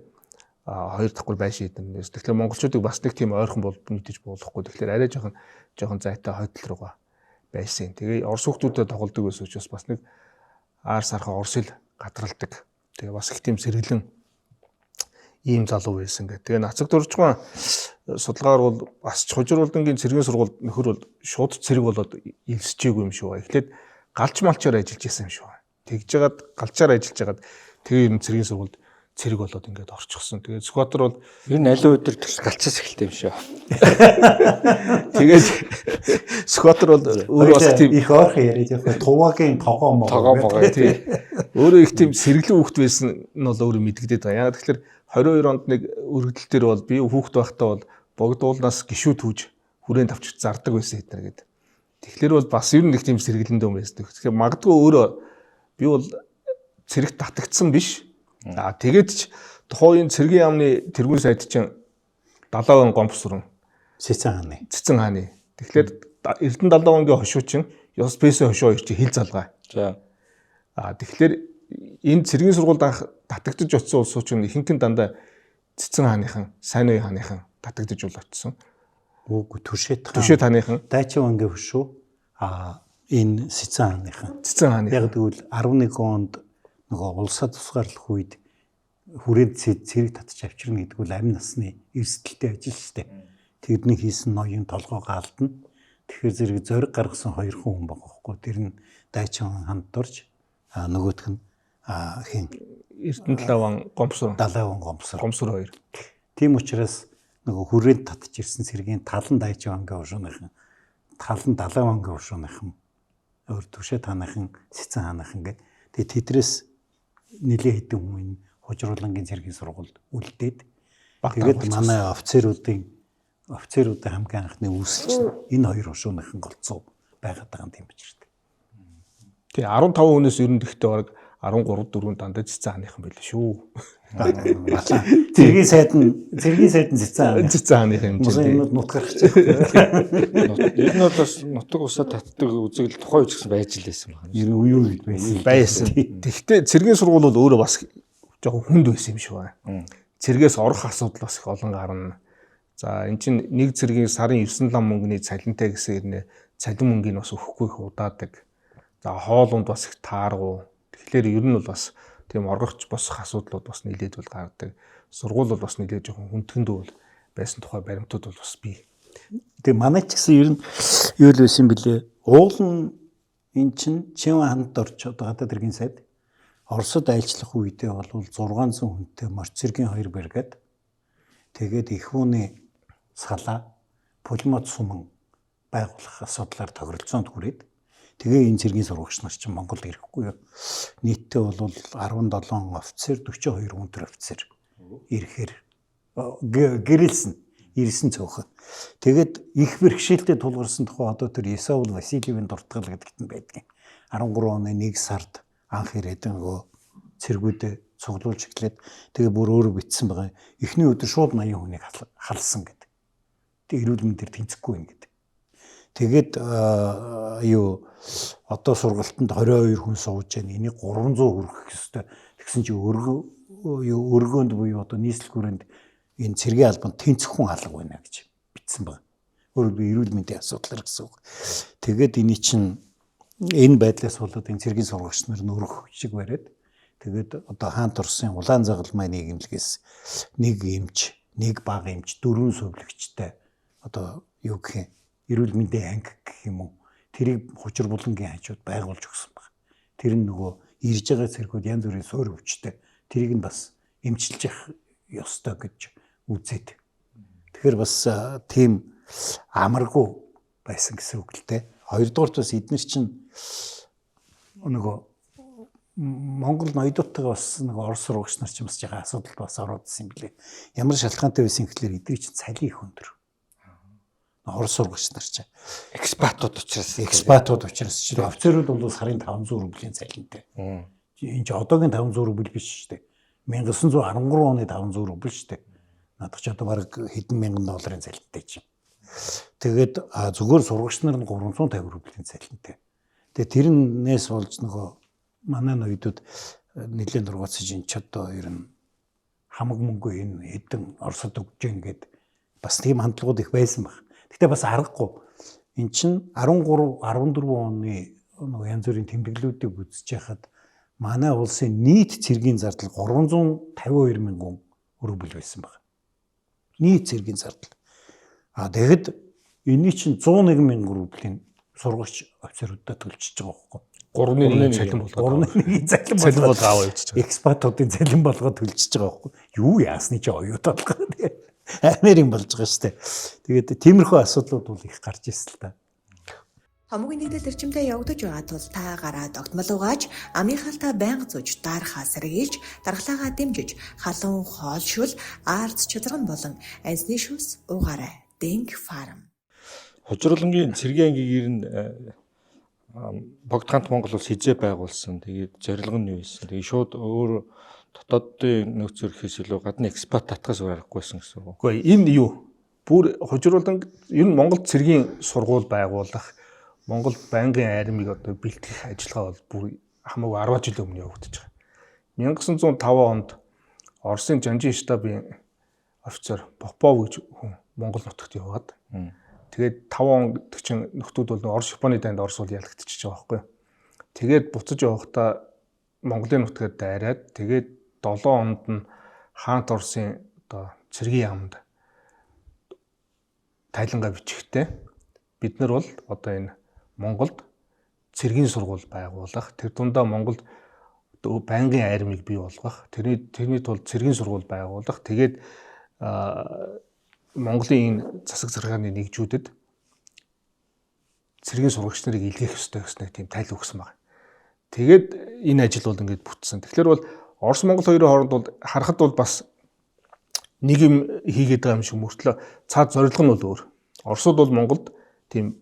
хоёр давхар байшин эднээс. Тэгэхээр монголчуудыг бас нэг тийм ойрхон бол мэдэж болохгүй. Тэгэхээр арай жоохон зайтай хойдол руугаа байсан. Тэгээ Орос хүмүүстэй тоглодог байсан учраас бас нэг аар сархаа Орос хэл гадралдаг. Тэгээ бас их тийм сэргэлэн ийм залуу байсан гэх. Тэгээ Нацаг Дуржгаан судалгаар бол бас Хужир-Улдангийн цэргийн сургуульд нөхөр бол шууд цэрэг болоод элсэжээгүй юм шиг ба. Эхлээд галч малчаар ажиллаж исэн юм шиг ба. Тэгж жагаад галчаар ажиллаж жагаад тэгээ ер нь цэргийн сургуульд цэрэг болоод ингээд орчихсон. Тэгээд Сүхбаатар бол ер нь аливаа өдөр галчаас эхэлдэг юм шиг. Тэгээд Сүхбаатар бол өөрөө бас тийм их ойрхон яриад явах Тувагийн тогоо могоо тий. Өөрөө их тийм сэргэлэн хүүхэд байсан нь бол өөрөө мэдэгдээд байгаа. Яг тэгэхээр 22 онд нэг өргөдөл дээр бол би хүүхэд байхдаа бол богдуулнаас гişүү түүж хүрээнд авчиж зардаг байсан эднэр гэдэг. Тэгэхээр бол бас ер нь их тийм сэргэлэн дөм байсан. Тэгэхээр магадгүй өөрөө би бол цэрэгт татагдсан биш. Аа тэгээд ч тухайн цэргийн яамны тэргүүн сайд чинь Далааван гомбсрон Цэцэн хааны. Цэцэн хааны. Тэгэхээр Эрдэнэ Далаавангийн хошуу чинь ёс пэсэ хошуу хоёр чинь хил залгаа. За. Аа тэгэхээр энэ цэргийн сургуульд анх татагдаж очисон улсууд чинь ихэнх нь дандаа Цэцэн хааныхан, Сайн үе хааныхан татагдаж бол очисон. Үгүй Түшэт хаан. Түшэт хааныхан. Дайчивангийн хөшөө аа энэ Цэцэн хааныхан. Цэцэн хааны. Яг тэгвэл 11 онд нөгөө улсаа тусгаарлах үед хүрээд цэрэг татж авчирна гэдэг бол амь насны эрсдэлтэй ажил шүү дээ. Тэрний хийсэн ноён толгоо гаалдна. Тэгэхээр зэрэг зориг гаргасан хоёр хүн байгаа байхгүй. Тэр нь Дайчин ханд дорж нөгөөх нь хин Эрдэнэ Далааван Гомсор. Далааван Гомсор. Гомсор хоёр. Тийм учраас нөгөө хүрээнд татж ирсэн цэргийн тал нь Дайчивангийн хошууныхан, тал нь Далаавангийн хошууныхан, өөр Түшээ тааныхан, Цэцэн хааныхан гэдэг. Тэгээ тэдрээс нэлээ хэдэн хүн энэ Хужруулангийн цэргийн сургуульд үлдээд тэгээд манай офицеруудын хамгийн анхны үүсэлч нь энэ хоёр хошууныхан голцоо байгаад байгаа юм тийм учиртай. Тий 15 хүнээс ер нь тэгтээ бараг 13 4 дандаа Цэцэн хааныхан байл шүү. Цэргийн сайд нь Цэцэн хааны. Цэцэн хааныхан хэмжээнд. Юмнууд нут гарах гэж байна. Ер нь бол бас нутаг усаа татдаг үзэгдэл тухайн үед ч гэсэн байж л байсан байна. Ер нь үе үед байсан. Байсан. Тэгтээ цэргийн сургууль бол өөрөө бас жоохон хүнд байсан юм шиг байна. Цэргээс орох асуудал бас их олон гарна. За эн чинь нэг цэргийн сарын 9 лам мөнгөний цалинтай гэсэн хэрнээ цалин мөнгийг бас өгөхгүй их удаадаг. За хоол унд бас их тааргуу. Тэгэхээр ер нь бол бас тийм оргогч босох асуудлууд бас нэлээд бол гардаг. Сургууль бол бас нэлээд жоохон хүндхэндүү бол байсан тухай баримтууд бол бас бий. Тэгээ манай ч гэсэн ер нь юу л байсан бэлээ. Уул нь эн чинь Чинван ханд орч одоо гадаад хэргийн сайд Оросод айлчлах үедээ бол 600 хүнтэй морь цэргийн 2 бригад тэгээд их хүүний салаа пулемет суман байгуулах асуудлаар тохиролцоонд хүрээд тэгээ энэ цэргийн сургагч нар чинь Монголд ирэхгүй юу. Нийтдээ бол 17 офицер 42 өндөр офицер ирэхээр гэрэлсэн ирсэн цөөхөн. Тэгээд их бэрхшээлтэй тулгарсан тухай одоо тэр Исаул Васильевийн дуртгал гэдэгт нь байдгийн. 13 оны 1 сард анх ирээд нөгөө цэргүүдээ цуглуулж эхлээд тэгээ бүр өөрөө битсэн байгаа. Эхний өдөр шууд 80 хүнийг халсан гэдэг. Тэгээ эрүүл мэндээр тэнцэхгүй юм гэдэг. Тэгээд юу одоо сургалтанд 22 хүн сууж байна. Энийг 300 хүргэх ёстой. Тэгсэн чи өргөөнд буюу одоо нийслэл хүрээнд энэ цэргийн албанд тэнцэх хүн алга байна гэж бичсэн байна. Өөрөөр би эрүүл мэндийн асуудлаар гэсэн үг. Тэгээд эний чинь энэ байдлаас болоод энэ цэргийн сургагч нар нөрөх шиг бариад тэгээд одоо хаант Оросын улаан загалмай нийгэмлэгээс нэг эмч, нэг бага эмч, 4 сувилагчтай одоо юу гэх юм эрүүл мэндийн анги гэх юм уу тэрийг Хужир булангийн хажууд байгуулж өгсөн баг. Тэр нь нөгөө ирж байгаа цэргүүд янз бүрийн суур өвчтэй тэрийг нь бас эмчилж явах ёстой гэж үзээд. Тэгэхээр бас тийм амаргүй байсан гэсэн үг л дээ. Хоёрдугаарт бас эднэр чинь нөгөө Монгол ноёдуудтайгаа бас нөгөө Орос сургагч нар чинь бас жаахан асуудалд бас ороодсон юм билээ. Ямар шалтгаантай байсан гэхлээр эдгээр чинь цалин их өндөр. Орос сургагч нар чинь экспатууд учраас экспатууд учраас чинь офицерууд бол сарын 500 рублийн цалинтай. Энэ чинь одоогийн 500 рубль биш шүү дээ. 1913 оны 500 рубль шүү дээ. Надад ч одоо бараг хэдэн мянган долларын цалинтай чинь. Тэгээд зүгээр сургагч нар нь 350 рублийн цалинтай. Тэгээ тэрнээс болж нөгөө манай ноёдууд нэлээд дургуутсаж ин ч одоо ер нь хамаг мөнгө энэ хэдэн Оросд өгч гин гэд бас тийм хандлагууд их байсан баг. Гэтэ бас аргагүй. Эн чин 13 14 оны нөгөө янз бүрийн тэмдэглэлүүдийг үзэж байхад манай улсын нийт цэргийн зардал 352 мянган рубль байсан баг. Нийт цэргийн зардал. А тэгэхэд энэний чинь 101 мянган рублийн сургагч офицеруудаа төлчихөж байгаа байхгүй. 3-1 цалин болгоод 3-1 цалин цалин болгоод болго аваа явчихж байгаа. Экспатуудын цалин болгоод төлчихөж байгаа байхгүй. Юу яасны чи оюут болгоо тэгээ. Амар юм болж байгаа шүү дээ. Тэгээд тиймэрхүү асуудлууд бол их гарч ирсэн л та. Томоогийн нэгдэл эрчимтэй явагдаж байгаа тул та гараа догдмол угааж, амынхаалтаа байнга зүүж, дарахаа сэргийлж, дархлаагаа дэмжиж, халуун хоол шөл, арц чазраган болон анзны шүүс уугаарай. Дэнг фарм. Хужирлангийн цэргийн ангийг ер нь Богдхаант Монгол улс хизээ байгуулсан. Тэгээд зорилго нь юу байсан? Тэгээд шууд өөр дотоодын нөөц өрхөөс илүү гадны экспат татгаас өөр аргагүйсэн гэсэн үг. Үгүй энэ юу? Бүр хужируулан ер нь Монголд цэргийн сургууль байгуулах, Монголд байнгын айрмыг одоо бэлтгэх ажиллагаа бол бүр хамаагүй 10 жилийн өмнө явагдаж байгаа. 1905 онд Оросын Жанжин штабын офицер Попов гэж хүн Монгол нутагт яваад тэгээд 5 он гэдэг чинь нөхдүүд бол Орос Японы дайнд Орос бол ялагдчихж байгаа байхгүй юу. Тэгээд буцаж явахдаа Монголын нутгаар дайраад тэгээд 7 онд нь хаант Оросын одоо цэргийн яамд тайлангаа бичихтэй бид нар бол одоо энэ Монголд цэргийн сургууль байгуулах, тэр дундаа Монголд байнгын айрмыг бий болгох, тэрний тулд цэргийн сургууль байгуулах, тэгээд Монголын энэ засаг захиргааны нэгжүүдэд цэргийн сурагч нарыг илгээх ёстой гэсэн нэг тийм тайл өгсөн байна. Тэгээд энэ ажил бол ингээд бүтсэн. Тэгэхээр бол Орос Монгол хоёрын хооронд бол харахад бол бас нэг юм хийгээд байгаа юм шиг мөртлөө цаад зорилго нь бол өөр. Оросууд бол Монголд тийм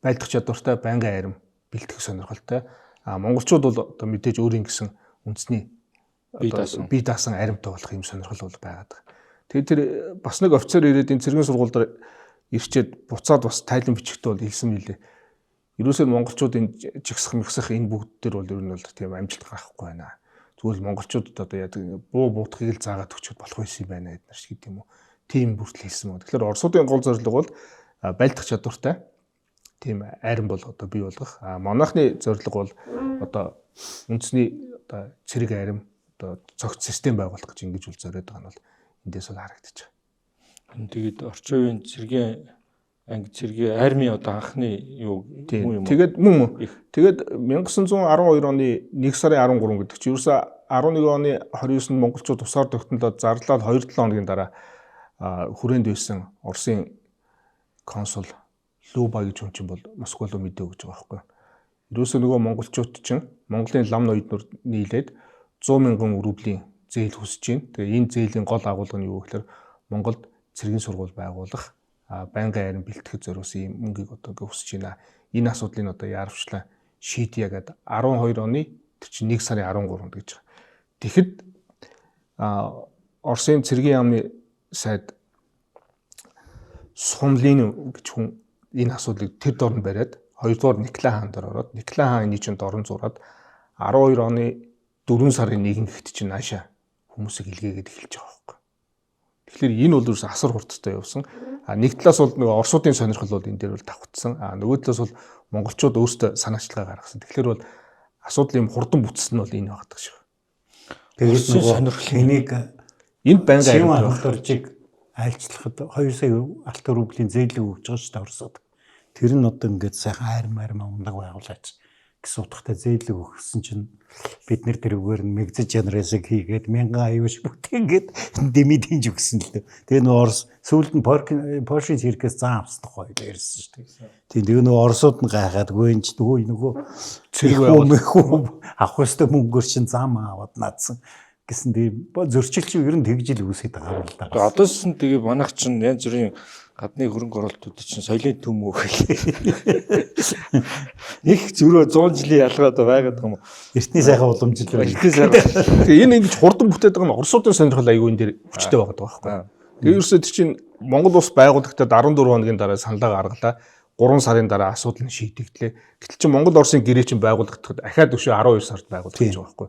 байлдах чадвартай байнгын айрам бэлтгэх сонирхолтой. А монголчууд бол одоо мэдээж өөрийн гэсэн үндэсний бие даасан айрамтай болох юм сонирхол бол байгаад байгаа. Тэгээд тэр бас нэг офицер ирээд энэ цэргийн сургууль дээр ирчээд буцаад бас тайлан бичгтээ бол хэлсэн мэлээ. Ерөөсөө монголчууд энэ жигсах мэгсэх энэ бүгд төр бол ер нь бол тийм амжилт гаргахгүй байна. Зүгээр л монголчуудад одоо яадаг буу буутахыг л заагаад өгчөөд болох байсан юм байна гэдэг нар шиг юм уу. Тийм бүртэл хэлсэн мөн. Тэгэхээр оросуудын гол зорилго бол байлдах чадвартай тийм айран бол одоо бий болгох. А монахны зорилго бол одоо үндэсний одоо цэрэг айрам одоо цогц систем байгуулах гэж ингэж бол зориод байгаа нь бол эндээс бол харагдаж байгаа. Тэгээд орчин үеийн цэргийн анги цэргийн армийн одоо анхны юу мөн юм. Тэгээд мөн. Тэгээд 1912 оны 1 сарын 13 гэдэг чинь ерөөсө 11 оны 29-нд монголчууд тусгаар тогтнолоо зарлаад 2-7 хоногийн дараа хүрээнд байсан Оросын консул Луба гэж хүн чинь бол Москва руу мэдээ өгч байгаа байхгүй. Ерөөсө нөгөө монголчууд чинь Монголын лам ноёднор нийлээд 100 мянган рублийн зээл хүсэж байна. Тэгээ энэ зээлийн гол агуулга нь юу гэхээр Монголд цэргийн сургууль байгуулах, байнгын айран бэлтгэхэд зориулсан ийм мөнгийг одоо ингээ хүсэж байна. Энэ асуудлыг одоо яарвчлаа шийдье гэдэг 12 оны тэр чинь 1 сарын 13-нд гэж байгаа. Тэгэхэд Оросын цэргийн яамны сайд Сумлин гэж хүн энэ асуудлыг тэр дорн бариад хоёрдугаар Николай хаан дээр ороод Николай хаан энийг чинь дорн зураад 12 оны 4 сарын 1 гэхэд чинь наашаа хүмүүсийг илгээгээд эхэлж байгаа байхгүй. Тэгэхээр энэ бол ерөөс асар хурдтай явсан. А нэг талаас бол нөгөө орсуудын сонирхол бол энэ дээр бол давхцсан. А нөгөө талаас бол монголчууд өөрсдөө санаачлалгаа гаргасан. Тэгэхээр бол асуудал юм хурдан бүтсэн нь бол энэ багтдаг шиг. Тэгээд нөгөө сонирхол энийг энд байнгын аюулжийг айлчлахад 2 сая алтан рублийн зээлийг өгч байгаа шүү дээ Оросод. Тэр нь одоо ингээд сайхан айрам айрам ундаг байгуулаач гэсэн утгатай зээлэг өгсөн чинь бид нэр тэрүүгээр нь мэгзэж чанарасыг хийгээд мянган аюуш бүтэнгээд дэмий дэнж өгсөн л дээ. Тэгээ нөгөө Орос сүүлд нь Польшийн циркээс зан авсан тухай ярьсан шүү дээ. Тийм тэгээ нөгөө Оросууд нь гайхаад гүй энэ ч нөгөө цэрэг байгуул авах ёстой мөнгөөр чинь зам аваад наадсан гэсэн тийм зөрчил чинь ер нь тэгж л үүсээд байгаа юм л да. Одоос нь тэгээ манайх чинь янз бүрийн гадны хөрөнгө оруулалтууд чинь соёлын төм үү гэх. Их зөрөө 100 жилийн ялгаа одоо байгаад байгаа юм уу? Эртний сайхан уламжлал. Эртний сайхан. Тэгээ энэ ингэж хурдан бүтээд байгаа нь Оросуудын сонирхол аягүй энэ дээр хүчтэй байгаад байгаа байхгүй. Тэгээ ерөөсөө тэр чинь Монгол улс байгуулагдаад 14 хоногийн дараа саналаа гаргалаа. 3 сарын дараа асуудал нь шийдэгдлээ. Гэтэл чи Монгол Оросын гэрээ чинь байгуулагдахад ахаад өшөө 12 сард байгуулагдаж байгаа байхгүй.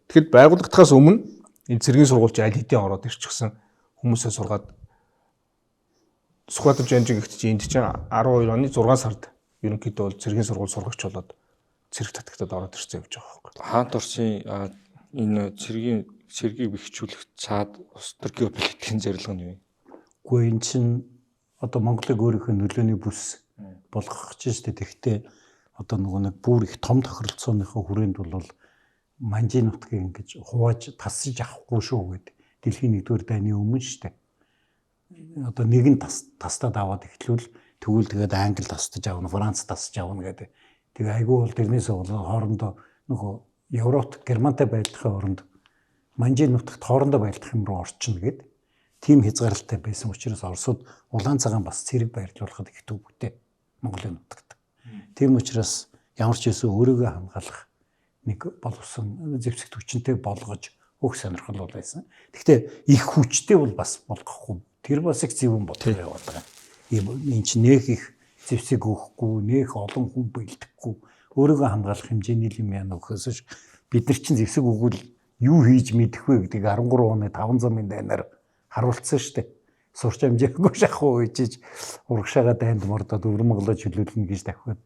Тэгэхэд байгуулагдахаас өмнө энэ цэргийн сургууль чи аль хэдийн ороод ирчихсэн хүмүүсээ сургаад Сүхбаатар Жанжин гэгт чи энд чинь 12 оны 6 сард ерөнхийдөө бол цэргийн сургууль сургагч болоод цэрэг татагтад ороод ирсэн явж байгаа байхгүй. Хаант Оросын энэ цэргийн цэргийг бэхжүүлэх цаад улс төр геополитикийн зорилго нь юу юм? Үгүй энэ чинь одоо Монголыг өөрийнхөө нөлөөний бүс болгох гэж шүү дээ. Тэгэхдээ одоо нөгөө нэг бүр их том тохиролцооныхоо хүрээнд бол Манжийн нутгийг ингэж хувааж тасж авахгүй шүү гэд дэлхийн нэгдүгээр дайны өмнө шүү дээ. Одоо нэг нь тастаад аваад эхлүүл тэгвэл тэгээд Англи тасдаж авна, Франц тасж авна гэдэг. Тэгээ айгүй бол тэрнээс болоод хоорондоо нөгөө Европт Германтай байлдахын оронд Манжийн нутагт хоорондоо байлдах юм руу орчино гэд тийм хязгаарлалтай байсан учраас Оросууд улаан цагаан бас цэрэг байрлуулахад их төвөгтэй Монголын нутагт. Тийм учраас ямар ч байсан өөрийгөө хамгаалах нэг боловсон зэвсэг хүчинтэй болгож өөх сонирхол бол байсан. Гэхдээ их хүчтэй бол бас болгохгүй. Тэр бас их зөвөн бодлого яваад байгаа. Ийм энэ чинь нэх их зэвсэг өгөхгүй, нэх олон хүн бэлдэхгүй, өөрийгөө хамгаалах хэмжээний юм яана гэхээс бид нар чинь зэвсэг өгвөл юу хийж мэдэх вэ гэдгийг 13 оны 5 замын дайнаар харуулсан шүү дээ. Сурч амжаагүй шахуу үйжиж урагшаага дайнд мордоод өвөр Монголоо чөлөөлнө гэж давхиад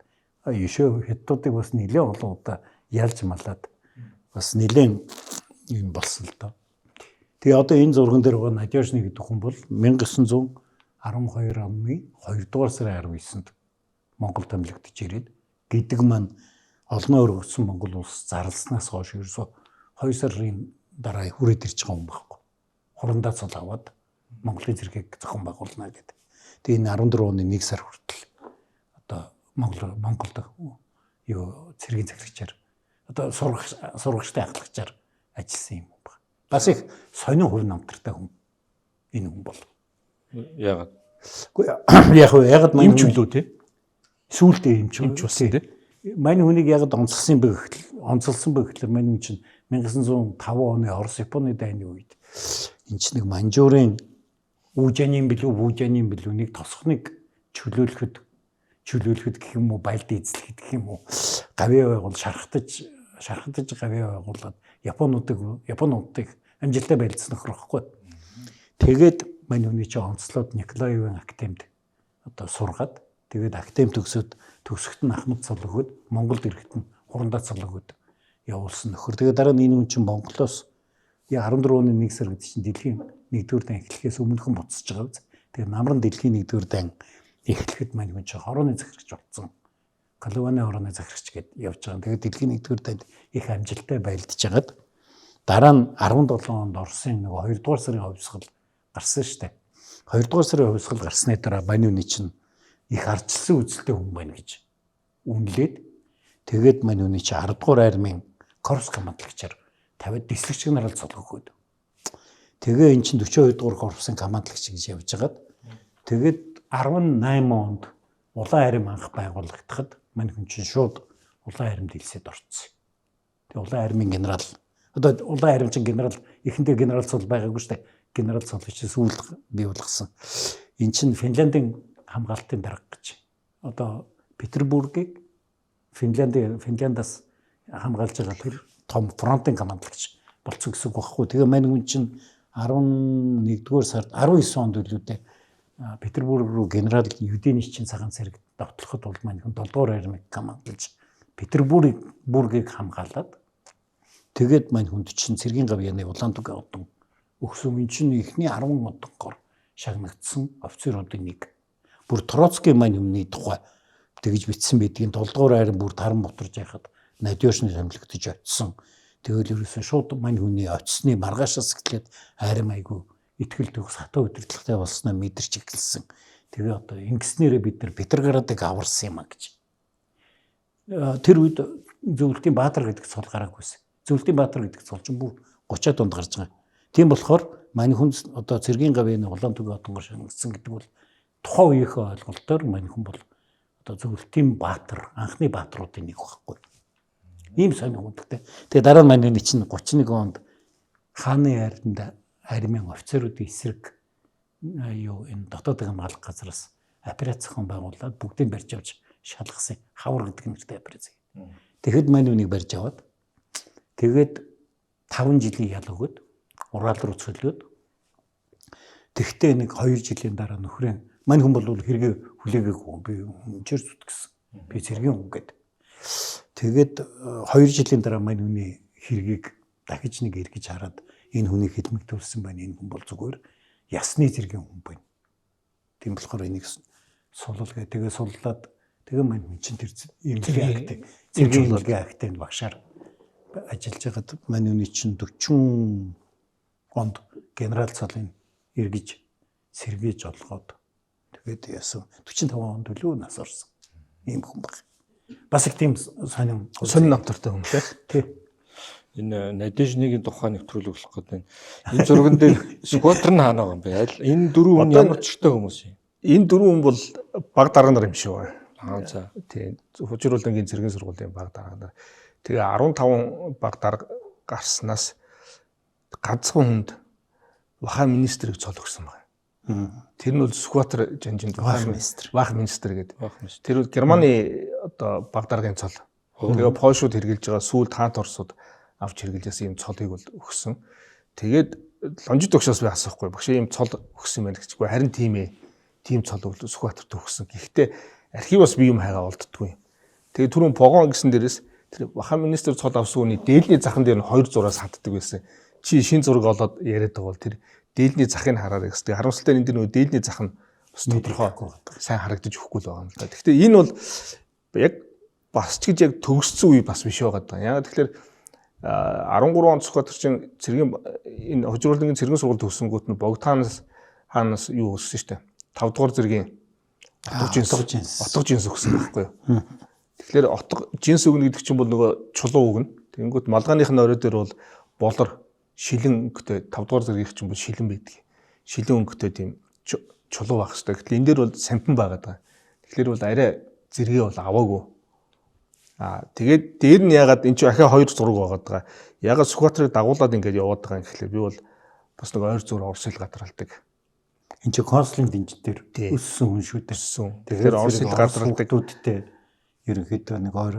ешөө хятадуудыг бас нэлээд олон удаа ялж малаад бас нэлээд юм болсон л доо. Тэгээ одоо энэ зурган дээр байгаа Надежны гэдэг хүн бол 1912 оны 2 дугаар сарын 19-нд Монгол томилогдож ирээд гэдэг маань олноо өргөцсөн Монгол улс зарласнаас хойш ерөөсөө 2 сарын дараа хүрээд ирж байгаа юм байхгүй. Хурандаа цол аваад Монголын цэргийг зохион байгуулна гэдэг. Тэгээ энэ 14 оны 1 сар хүртэл одоо Монголд юу цэргийн захирагчаар одоо сургагчтай ахлагчаар ажилласан юм байна. Бас их сонин хувь намтартай хүн энэ хүн бол. Яагаад? Үгүй яг яагаад маань эмч билүү те? Сүүлдээ эмч эмч болсон те. Мань хүнийг яагаад онцлсон бэ гэхэл онцлсон бэ гэхлээр мань хүн чинь 1905 оны Орос Японы дайны үед энэ чинь нэг Манжуурын Үжанийн билүү Вүжанийн билүү нэг тосхныг чөлөөлөхөд гэх юм уу байлд эзлэхэд гэх юм уу гавьяа байгуул шархтаж гавьяа байгуулад Японуудыг амжилттай байлдсан нөхөр байхгүй. Тэгээд мань хүний чинь онцлоод Николаевын академид одоо сургаад тэгээд академи төгсөөд төгсөхт нь Ахмад цол өгөөд Монголд ирэхэд нь хурандаа цол өгөөд явуулсан нөхөр. Тэгээд дараа нь энэ хүн чинь Монголоос 14 оны 1 сар гэдэг чинь дэлхийн 1-р дан эхлэхээс өмнөхөн буцаж байгаа биз. Тэгээд намран дэлхийн 1-р дан эхлэхэд мань хүн чинь хорооны захирагч болсон. Калваны хорооны захирагч гэд явж байгаа. Тэгээд дэлхийн 1-р данд их амжилттай байлдаж хагаад дараа нь 17 онд Оросын нэг 2-р сарын хувьсгал гарсан шүү дээ. 2-р сарын хувьсгал гарсны дараа мань хүний чинь их ардчилсан үзэлтэй хүн байна гэж үнэлээд тэгээд мань хүний чинь 10-р армийн корпус командлагчаар тавиад дислэгч генерал цол өгөөд. Тэгээ эн чинь 42 дугаар корпусын командлагч гэж явж хагаад тэгээд 18 онд Улаан арим анх байгуулагдахад мань хүн чинь шууд Улаан аримд илсээд орцсон. Тэгээ Улаан аримын генерал одоо Улаан арим чинь генерал эхэндээ генерал цол байгаагүй шүү дээ. Генерал цол чинь сүүлд бий болгосон. Эн чинь Финляндийн хамгаалтын дарга гэж. Одоо Петербургийг Финляндаас хамгаалж байгаа тэр том фронтын командлагч болцсон гэсэн үг байхгүй. Тэгээ мань хүн чинь 11-р сард 19 онд үлүүдээ Петербург руу генерал Юденич чинь цагаан цэрэг довтлоход бол мань хүн 7-р армийг командалж Петербургийг хамгаалаад тэгээд мань хүнд чинь цэргийн гавьяаны Улаан-Түгийн одон өгсөн. Энэ чинь эхний 10 одонгоор шагнагдсан офицеруудын нэг. Бүр Троцкий мань хүний тухай тэгж бичсэн байдгийн 7-р арми бүр таран бутарж яхад Надёшны томилогдож очисон. Тэгэл ерөөсөн шууд мань хүний очсны маргаашаас эхлээд арим айгу итгэл төгс хатуу удирдлагатай болсноо мэдэрч эхэлсэн. Тэгээ одоо ингэснээрээ бид нар Петроградыг аварсан юм а гэж. Тэр үед Зөвлөлтийн Баатар гэдэг цол гараагүйсэн. Зөвлөлтийн Баатар гэдэг цол чинь бүр 30-аад онд гарч байгаа. Тийм болохоор мань хүн одоо цэргийн гавьяаны Улаан-Түгийн одонгоор шагнагдсан гэдэг бол тухайн үеийнхээ ойлголтоор мань хүн бол одоо Зөвлөлтийн Баатар, анхны баатруудын нэг байхгүй. Ийм сонир хүндтэй. Тэгээ дараа нь мань хүний чинь 31 онд хааны армийн офицеруудын эсрэг юу энэ дотоод хамгаалах газраас Операц зохион байгуулад бүгдийг барьж авч шалгасан. Хавар гэдэг нэртэй операц. Тэгэхэд мань үнийг барьж аваад тэгээд 5 жилийн ял өгөөд Урал руу цөлөөд тэгтээ нэг 2 жилийн дараа нөхрөө мань хүн бол хэрэгээ хүлээгээгүй, би өмчөр зүтгэсэн. Би цэргийн хүн гэд. Тэгээд 2 жилийн дараа мань хүний хэргийг дахиж нэг эргэж хараад энэ хүнийг хилмиг төрсөн байна. Энэ хүн бол зүгээр ясны зэргийн хүн байна. Тийм болохоор энийг сулал гэ. Тэгээ суллаад тэгээ мань хүн чинь тэр эмнэлгийн акт, цэргийн эмнэлгийн актын багшаар ажиллаж байгаад мань хүний чинь 40 онд генерал цолын эргэж сэргийж олгоод тэгээд яасан 45 онд төлөө нас орсон. Ийм хүн баг. Бас их тийм сонин сонин намтартай хүн тий. Энэ Надежныгийн тухай нэвтрүүлэг болох гэдэг байна. Энэ зурган дээр Сүхбаатар нь хаана байгаа юм бэ? Аль энэ дөрвөн хүн ямар ч чиртэй хүмүүс юм? Энэ дөрвөн хүн бол баг дарга нар юм шиг байна. Аа за. Тий. Хужируулангийн цэргийн сургуулийн баг дарга нар. Тэгээ 15 баг дарга гарснаас ганцхан хүнд Ваха министрийг цол өгсөн байна. Тэр нь бол Сүхбаатар жанжинд Вах министр. Вах министр гэдэг. Вах министр. Тэр бол Германы одоо баг даргын цол. Тэгээ Польшууд хэрглэж байгаа сүүлд хаант Оросууд авч хэрглэж байсан ийм цолыг бол өгсөн. Тэгээд лонжид өгшөөс би асуухгүй. Багш ийм цол өгсөн байх гэжгүй. Харин тийм ээ. Тийм цол Сүхбаатарт өгсөн. Гэхдээ архиваас би юм хайгаа олддгүй. Тэгээд түрүүн Погон гэсэн дээрээс тэр Ваха министр цол авсан хүний дээлний захан дээр нь хоёр зураас ханддаг байсан. Чи шин зураг олоод яриад байгаа бол тэр дээлний захыг хараарай гэсэн. Тэгээд харамсалтай нь энэ дэр нөгөө дээлний зах нь бас тодорхой сайн харагдаж өгөхгүй л байгаа юм л да. Гэхдээ энэ бол яг бас ч гэж яг төгссөн үе бас биш байгаа даа. Яг тэгэхээр 13 онд Сүхбаатар чинь цэргийн энэ хужируулангийн цэргийн сургууль төгсөнгүүт нь Богдхаанаас хаанаас юу өссөн шүү дээ. 5 дугаар зэргийн отго жинс. Отго жинс өгсөн байхгүй юу? Тэгэхээр отго жинс өгнө гэдэг чинь бол нөгөө чулуу өгнө. Тэгэнгүүт малгааных нь орой дээр бол болор шилэн өнгөтэй 5 дугаар зэргийнх чинь бол шилэн байдаг. Шилэн өнгөтэй тийм чулуу байх хэрэгтэй. Гэтэл энэ дээр бол сампин байгаад байгаа. Тэгэхээр бол арай зэрэгээ бол аваагүй. Аа тэгээд дээр нь ягаад энэ чинь ахиа хоёр зураг байгаад байгаа. Ягаад Сүхбаатарыг дагуулад ингээд яваад байгаа юм гэхлээр би бол бас нэг ойр зур Орос хэл гадралдаг. Энэ чинь консулын дэнж дээр өссөн хүн шүү дээ. Өссөн. Тэгэхээр Орос хэл гадралдаг. Хүүхдүүдтэй ерөнхийдөө нэг ойр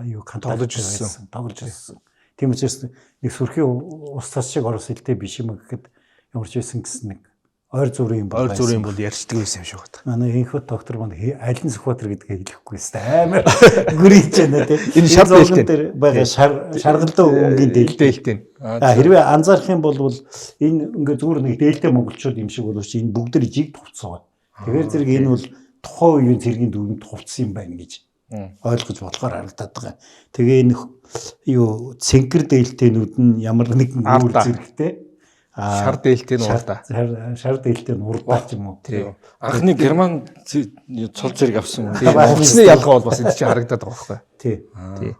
юу контакт Тоглож өссөн. Тоглож өссөн. Тийм учраас нэг сүрхийн ус цас шиг Орос хэлтэй биш юм гэхэд ямар ч байсан гэсэн нэг ойр зүрийн юм бол Ойр зүрийн бол ярьцдаг байсан юм шиг байна. Манай инхот доктор манд аль нь Сүхбаатар гэдгээ хэлэхгүй өстэй амар гүрийж байна тий. Энэ шар зурган дээлтэй. дээр байгаа шар шаргалдаа өнгийн дээлтэй. Дээлтэй. А хэрвээ анзаарах юм бол энэ ингээ зүгээр нэг дээлтэй монголчууд юм шиг боловч энэ бүгд тэр жиг тувцсан байна. Тэгэхээр зэрэг энэ бол тухайн үеийн цэргийн дүрмд хувцсан юм байна гэж ойлгож болохоор харагдаад байгаа. Тэгээ энэ юу цэнкэр дээлтэйнүүд нь ямар нэгэн үр Ардаа. зэрэгтэй Шар дээлтэй нь урдаа. Шар дээлтэй нь урдаа ч юм уу. Тий. Анхны герман цол зэрэг авсан хүн. Тийм. Хувцсны ялгаа бол бас энэ чинь харагдаад байгаа байхгүй. Тий. Тий.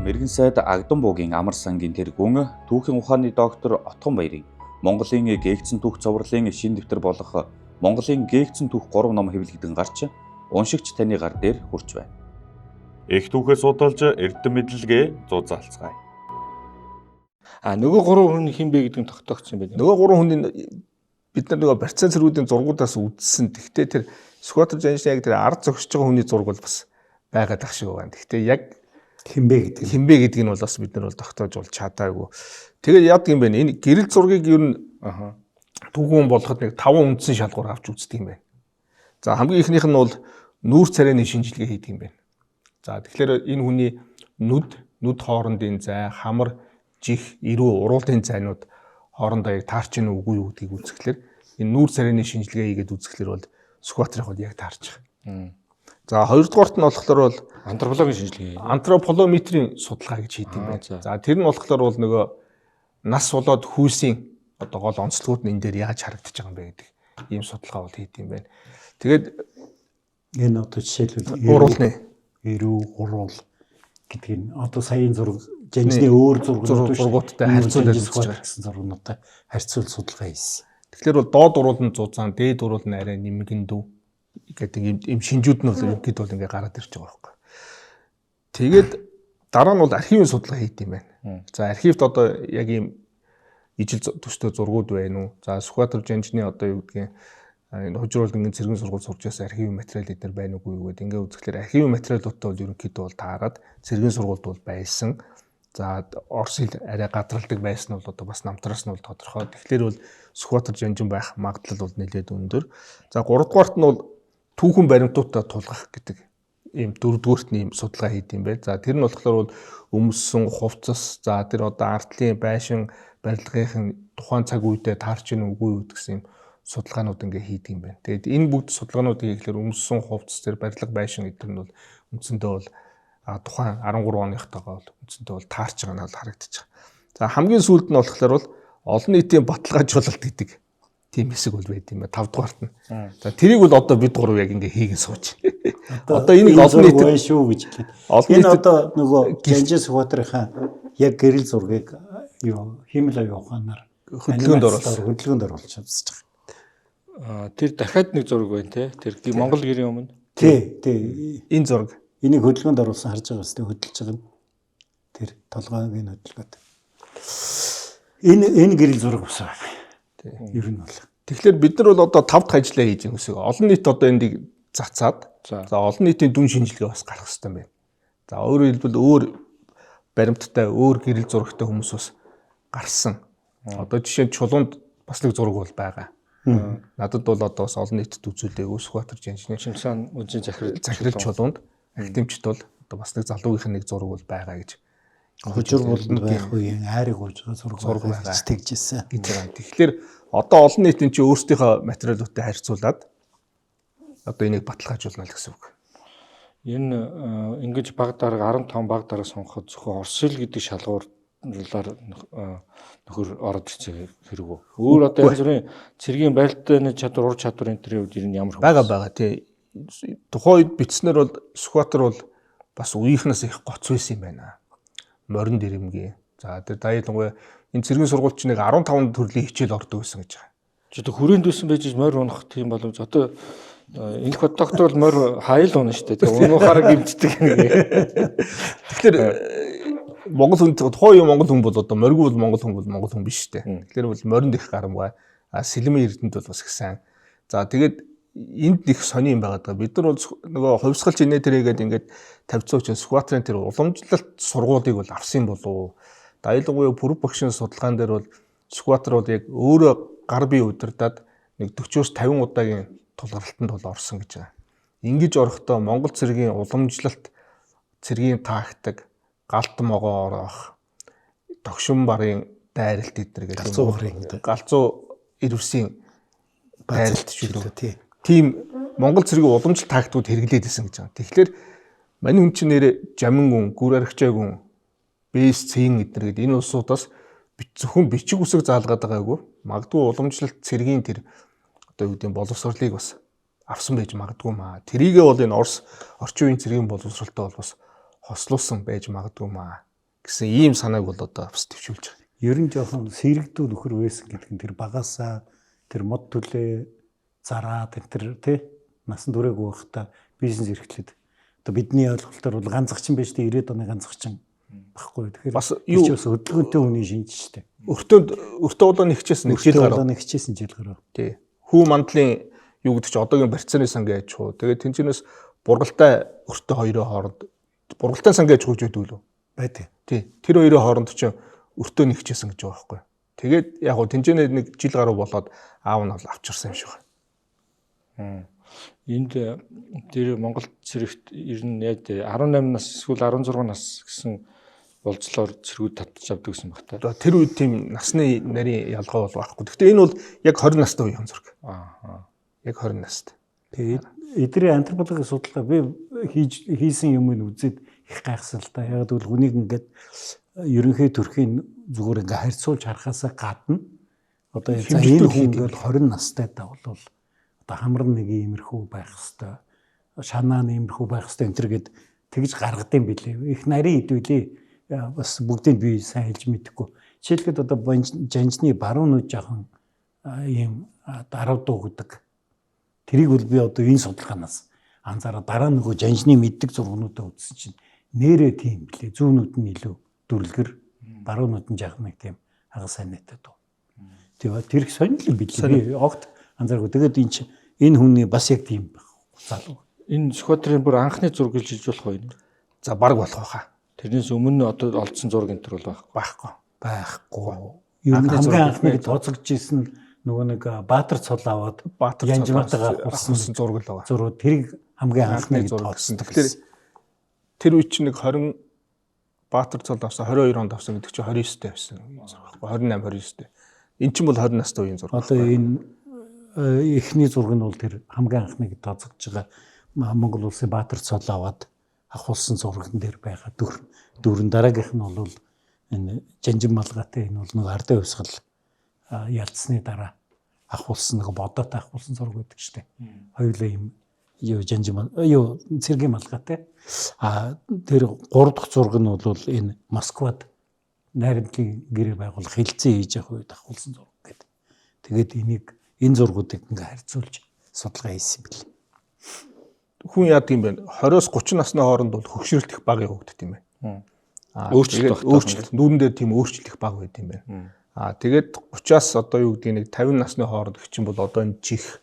Мэргэн сайд Агдан буугийн амар сангийн тэргүүн түүхийн ухааны доктор Отгон Баярын Монголын гээгдсэн түүх цоврлын шин дэвтэр болох Монголын гээгдсэн түүх 3 ном хэвлэгдэн гарч уншигч таны гар дээр хүрч байна. Их түүхээ судалж эрдэм мэдлэгээ зузаалцгаая. А нөгөө гурван хүн хэн бэ гэдэг нь тогтоогдсон юм байна. Нөгөө гурван хүний бид нар нөгөө барьцаан цэргүүдийн зургуудаас үзсэн. Гэхдээ тэр Сүхбаатар жанжны яг тэр ард зогсож байгаа хүний зураг бол бас байгаад ах шиг байгаа. Гэхдээ яг Хинбэ гэдэг. хинбэ гэдгийг нь бол бас бид нар бол тогтоож бол чадаагүй. Тэгээд яадаг юм бэ? Энэ гэрэл зургийг ер нь Аха. түүхэн болгоход нэг 5 үндсэн шалгуур авч үздэг юм байна. За хамгийн эхнийх нь бол нүүр царайны шинжилгээ хийдэг юм байна. За тэгэхээр энэ хүний нүд, нүд хоорондын зай, хамар, жих, эрүү, уруулын зайнууд хоорондоо яг таарч ийн үгүй юу гэдгийг үзэхлээр энэ нүүр царайны шинжилгээ хийгээд үзэхлээр бол Сүхбаатарын бол яг таарч байгаа. За хоёрдугаарт нь болохоор бол Антропологийн шинжилгээ. антропологометрийн судалгаа гэж хийдэг юм Аа, байна. за. За тэр нь болохоор бол нөгөө нас болоод хүйсийн одоо гол онцлогууд нь энэ дээр яаж харагдаж байгаа юм бэ гэдэг ийм судалгаа бол хийдэг юм байна. Тэгээд Энэ одоо жишээлбэл уруулны эрүү уруул гэдэг нь одоо саяын зураг жанжны өөр зургууд зургуудтай харьцуулаад үзэж байгаа. гэсэн зургуудтай харьцуул судалгаа хийсэн. Тэгэхээр бол доод уруул нь зузаан, дээд уруул нь арай нэмгэндүү гэдэг ийм шинжүүд нь бол ерөнхийдөө бол ингээ гараад ирж байгаа байхгүй. Тэгээд дараа нь бол архивын судалгаа хийд юм байна. За архивт одоо яг ийм ижил төстэй зургууд байна уу? За Сүхбаатар жанжны одоо юу гэдгийг Энэ хужруулд ингээд цэргийн сургууль сурч байсан архивын материал эднэр байна уугүй юу гэдэг ингээд үзэхлээр архивын материалуудтай бол ерөнхийдөө бол таарад цэргийн сургуульд бол байсан. За Орос хэл арай гадралдаг байсан нь бол одоо бас намтраас нь бол тодорхой. Тэгэхээр бол Сүхбаатар жанжин байх магадлал бол нэлээд өндөр. За гуравдугаарт нь бол түүхэн баримтуудаа тулгах гэдэг ийм дөрөвдүгüрт нь ийм судалгаа хийд юм байна. За тэр нь болохоор бол өмссөн хувцас, за тэр одоо ардлын байшин барилгын тухайн цаг үедээ таарч ийн үгүй юу гэсэн ийм судалгаанууд ингээ хийдэг юм байна. Тэгээд энэ бүгд судалгаануудыг хийхлээр өмссөн хувцас тэр барилга байшин гэдэг нь бол үндсэндээ бол тухайн 13 оныхтойгоо бол үндсэндээ бол таарч байгаа нь бол харагдаж байгаа. За хамгийн сүүлд нь болохоор бол олон нийтийн баталгаажуулалт гэдэг тийм хэсэг бол байд юм ба 5 дугаарт нь. За тэрийг бол одоо бид гурав яг ингээ хийгэн сууж. Одоо энийг олон нийтэд байна шүү гэж хэлээд. Олон Энэ нийтэд одоо нөгөө Жанжин Сүхбаатарын яг гэрэл зургийг юу хиймэл оюун ухаанаар Хөдөлгөөнд оруулсан. Хөдөлгөөнд оруулж үзэж байгаа. Тэр дахиад нэг зураг байна те. Тэр Монгол гэрийн өмнө. Тий, тий. Энэ зураг Энийг хөдөлгөөнд оруулсан харж байгаа үстэй хөдөлж байгаа нь тэр толгойн хөдөлгөөд. Энэ гэрэл зураг бас байна. Ер нь бол. Тэгэхээр бид нар бол одоо 5 дахь ажлаа хийж байгаа гэсэн. Олон нийт одоо эндийг цацаад за олон нийтийн дүн шинжилгээ бас гарах хэрэгтэй юм байна. За өөрөөр хэлбэл өөр баримттай, өөр гэрэл зурагтай хүмүүс бас гарсан. Одоо жишээ нь чулуунд бас нэг зураг бол байгаа. Надад бол одоо бас олон нийтэд үзүүлээгүй Сүхбаатар жанжны Шимсан үжин захирал захирал чулуунд академичд бол одоо бас нэг залуугийнх нь нэг зураг бол байгаа гэж Хужир буланд байх үеийн айрыг ууж байгаа зураг Зураг байгаа байгаа. гэж тэгжсэн. гэж байгаа. Тэгэхээр одоо олон нийтийн чи өөрсдийнхөө материалуудтай харьцуулаад одоо энийг баталгаажуулна л гэсэн үг. Энэ ингэж баг дарга 15 баг дарга сонгоход зөвхөн Орос хэл гэдэг шалгуурлаар нөхөр ороод ирсэн хэрэг үү? Өөр одоо янз бүрийн цэргийн барилтны чадвар, ур чадвар энэ төрлийн үед ер нь ямар хүмүүс? Байгаа тий. Тухайн үед бичснээр бол Сүхбаатар бол бас үеийнхнээс их гоц байсан юм байна. Морин дэрэмгийн. За тэр даяалангуй энэ цэргийн сургууль чинь нэг 15 төрлийн хичээл ордог байсан гэж байгаа. Ч одоо хүрээнд байсан байж морь унах тийм боломж. Одоо энэ доктор бол морь хаял унаа шүү дээ. Тэгээ унуухаар гимтдэг нэг. Тэгэхээр Монгол хүн тухайн үеийн Монгол хүн бол одоо морьгүй бол Монгол хүн бол Монгол хүн биш шүү дээ. Тэгэхээр бол моринд их гарамгай. А сэлмэн эрдэнэт бол бас их сайн. За тэгээд энд их сони юм байгаа даа. Бид нар бол нөгөө хувьсгалч инээ тэрээгээд ингээд тавьцсан учраас Сүхбаатарын тэр уламжлалт сургуулийг бол авсан болов уу? Даяалангуяа Пүрэв багшийн судалгаан дээр бол Сүхбаатар бол яг өөрөө гар бие удирдаад нэг 40-оос 50 удаагийн тулгарлалтанд бол орсон гэж байгаа. Ингэж орохдоо Монгол цэргийн уламжлалт цэргийн тактик, галт могоо ороох, тогшин барын дайралт эдэр гэдэг Галзуу барын галзуу ирвсийн дайралт ч үлээ. Тий. Тийм Монгол цэргийн уламжлалт тактикууд хэрэглээд исэн гэж байгаа. Тэгэхээр мань хүн чинь нэрээ Жамингүн, Гүр архичаагүн, Бэс цэн эднэр гэдэг энэ улсуудаас зөвхөн бичиг үсэг заалгаад байгаагүй. Магадгүй уламжлалт цэргийн тэр одоо юу гэдэг нь боловсролыг бас авсан байж магадгүй маа. Тэрийгээ бол энэ Орос орчин үеийн цэргийн боловсролтой бол бас хослуулсан байж магадгүй маа гэсэн ийм санааг бол одоо бас төвчүүлж байгаа. Ер нь жоохон сэрэгдүү нөхөр байсан гэдэг нь тэр багасаа тэр мод төлөө зараад энэ тэр тий насан туршаагүй байхдаа бизнес эрхлээд одоо бидний ойлголтоор бол ганцхан байж тээ 90-ад оны ганцхан багхгүй. Тэгэхээр Бас юу юу бас хөдөлгөөнтэй хүний шинж штэ. өртөөнд өртөө улаан хичээсэн нэг жил гарав. Нэг хичээсэн жил гарав. Тий. Хүү мандлын юу гэдэг чи одоогийн барьцааны сангийн аж ахуй. Тэгээд тэнцэнээс бургалтай өртөө хоёрын хооронд бургалтай сангийн аж ахуй гэж байдаг лөө. Байдаг. Тий. Тэр хоёрын хооронд чи өртөө нэг хичээсэн гэж байгаа байхгүй. Тэгээд яг гоо тэнцэнээ нэг жил гаруй болоод аав нь бол авчирсан юм шиг байна. Энд тэр Монгол цэрэгт ер нь яг 18 нас эсвэл 16 нас гэсэн болцлоор цэргүүд татчих авдаг гэсэн баг та. Одоо тэр үед тийм насны нарийн ялгаа бол байхгүй. Гэхдээ энэ бол яг 20 настай үеийн зураг. Аа. Яг 20 настай. Тэгээд эдний антропологийн судалгаа би хийсэн юм нь үзээд их гайхсан л та. Яг гэвэл хүнийг ингээд ерөнхий төрхийн зүгээр ингээд харьцуулж харахаасаа гадна одоо за энэ хүн ингээд 20 настай даа бол одоо хамар нэг иймэрхүү байх хэвээр шанаа нь иймэрхүү байх хэвээр энэ төр гээд тэгж гаргадсан билээ. Их нарийн хэдүүлээ бас бүгдийг би сайн хэлж мэдэхгүй. Жишээлбэл одоо жанжны баруун нүд жоохон ийм дарав дуу гэдэг. Тэрийг бол би одоо энэ судалгаанаас анзаараа дараа нөгөө жанжны мэддэг зургнуудаа үзсэн чинь нэрээ тийм блээ. Зүүн нүд нь илүү дүрлгэр, баруун нүд нь жаахан нэг тийм хагас сайнтай дуу. Тийм ба тэр их сонирхол юм билээ. Би огт анзааргүй. Тэгээд энэ чинь Энэ хүний бас яг тийм залуу. Энэ Сүхбаатарын бүр анхны зураг гэж хэлж болох уу энэ? За баг болох байхаа. Тэрнээс өмнө одоо олдсон зураг энэ төр бол байхгүй. Байхгүй. Байхгүй. Ер нь Анхны хамгийн зураг анхны тооцогдож исэн нөгөө нэг Баатар цол аваад Баатар Янжмаатайгаа авахулсан зураг л байгаа. зураг тэрийг хамгийн анхны Анхны гэж зураг гэсэн. тооцсон. Тэгэхээр тэр үе чинь нэг 20 Баатар цол авсан 22 онд авсан гэдэг чинь 29 тэй авсан зураг байхгүй 28 29 тэй. Эн чинь бол 20 настай үеийн зураг. Одоо энэ эхний зураг нь бол тэр хамгийн анхны гэж тооцогдож байгаа Монгол улсын Баатар цол аваад авахулсан зурагн дээр байгаа дүр. Дүрэн дараагийнх нь бол энэ Жанжин малгайтай энэ бол нэг ардын хувьсгал ялцсны дараа авахулсан нэг бодоотой авахулсан зураг байдаг штэ. Хоёулаа юм юу Жанжин юу цэргийн малгайтай. А тэр гурав дахь зураг нь бол энэ Москвад найрамдлын гэрээ байгуулах хэлцээ хийж явах үед авахулсан зураг гэдэг. Тэгээд энийг энэ зургуудыг ингээ харьцуулж судалгаа хийсэн юм бэл. Хүн яадаг юм бэ? 20-оос 30 насны хооронд бол хөгшрөлт их бага явагддаг юм байна. Аа, Өөрчлөлт тэгээд багтаа өөрчлөлт нүүрэн дээр тийм өөрчлөлт их бага байд юм байна. Аа тэгээд 30-аас одоо юу гэдгийг нэг 50 насны хооронд гэх чинь бол одоо энэ чих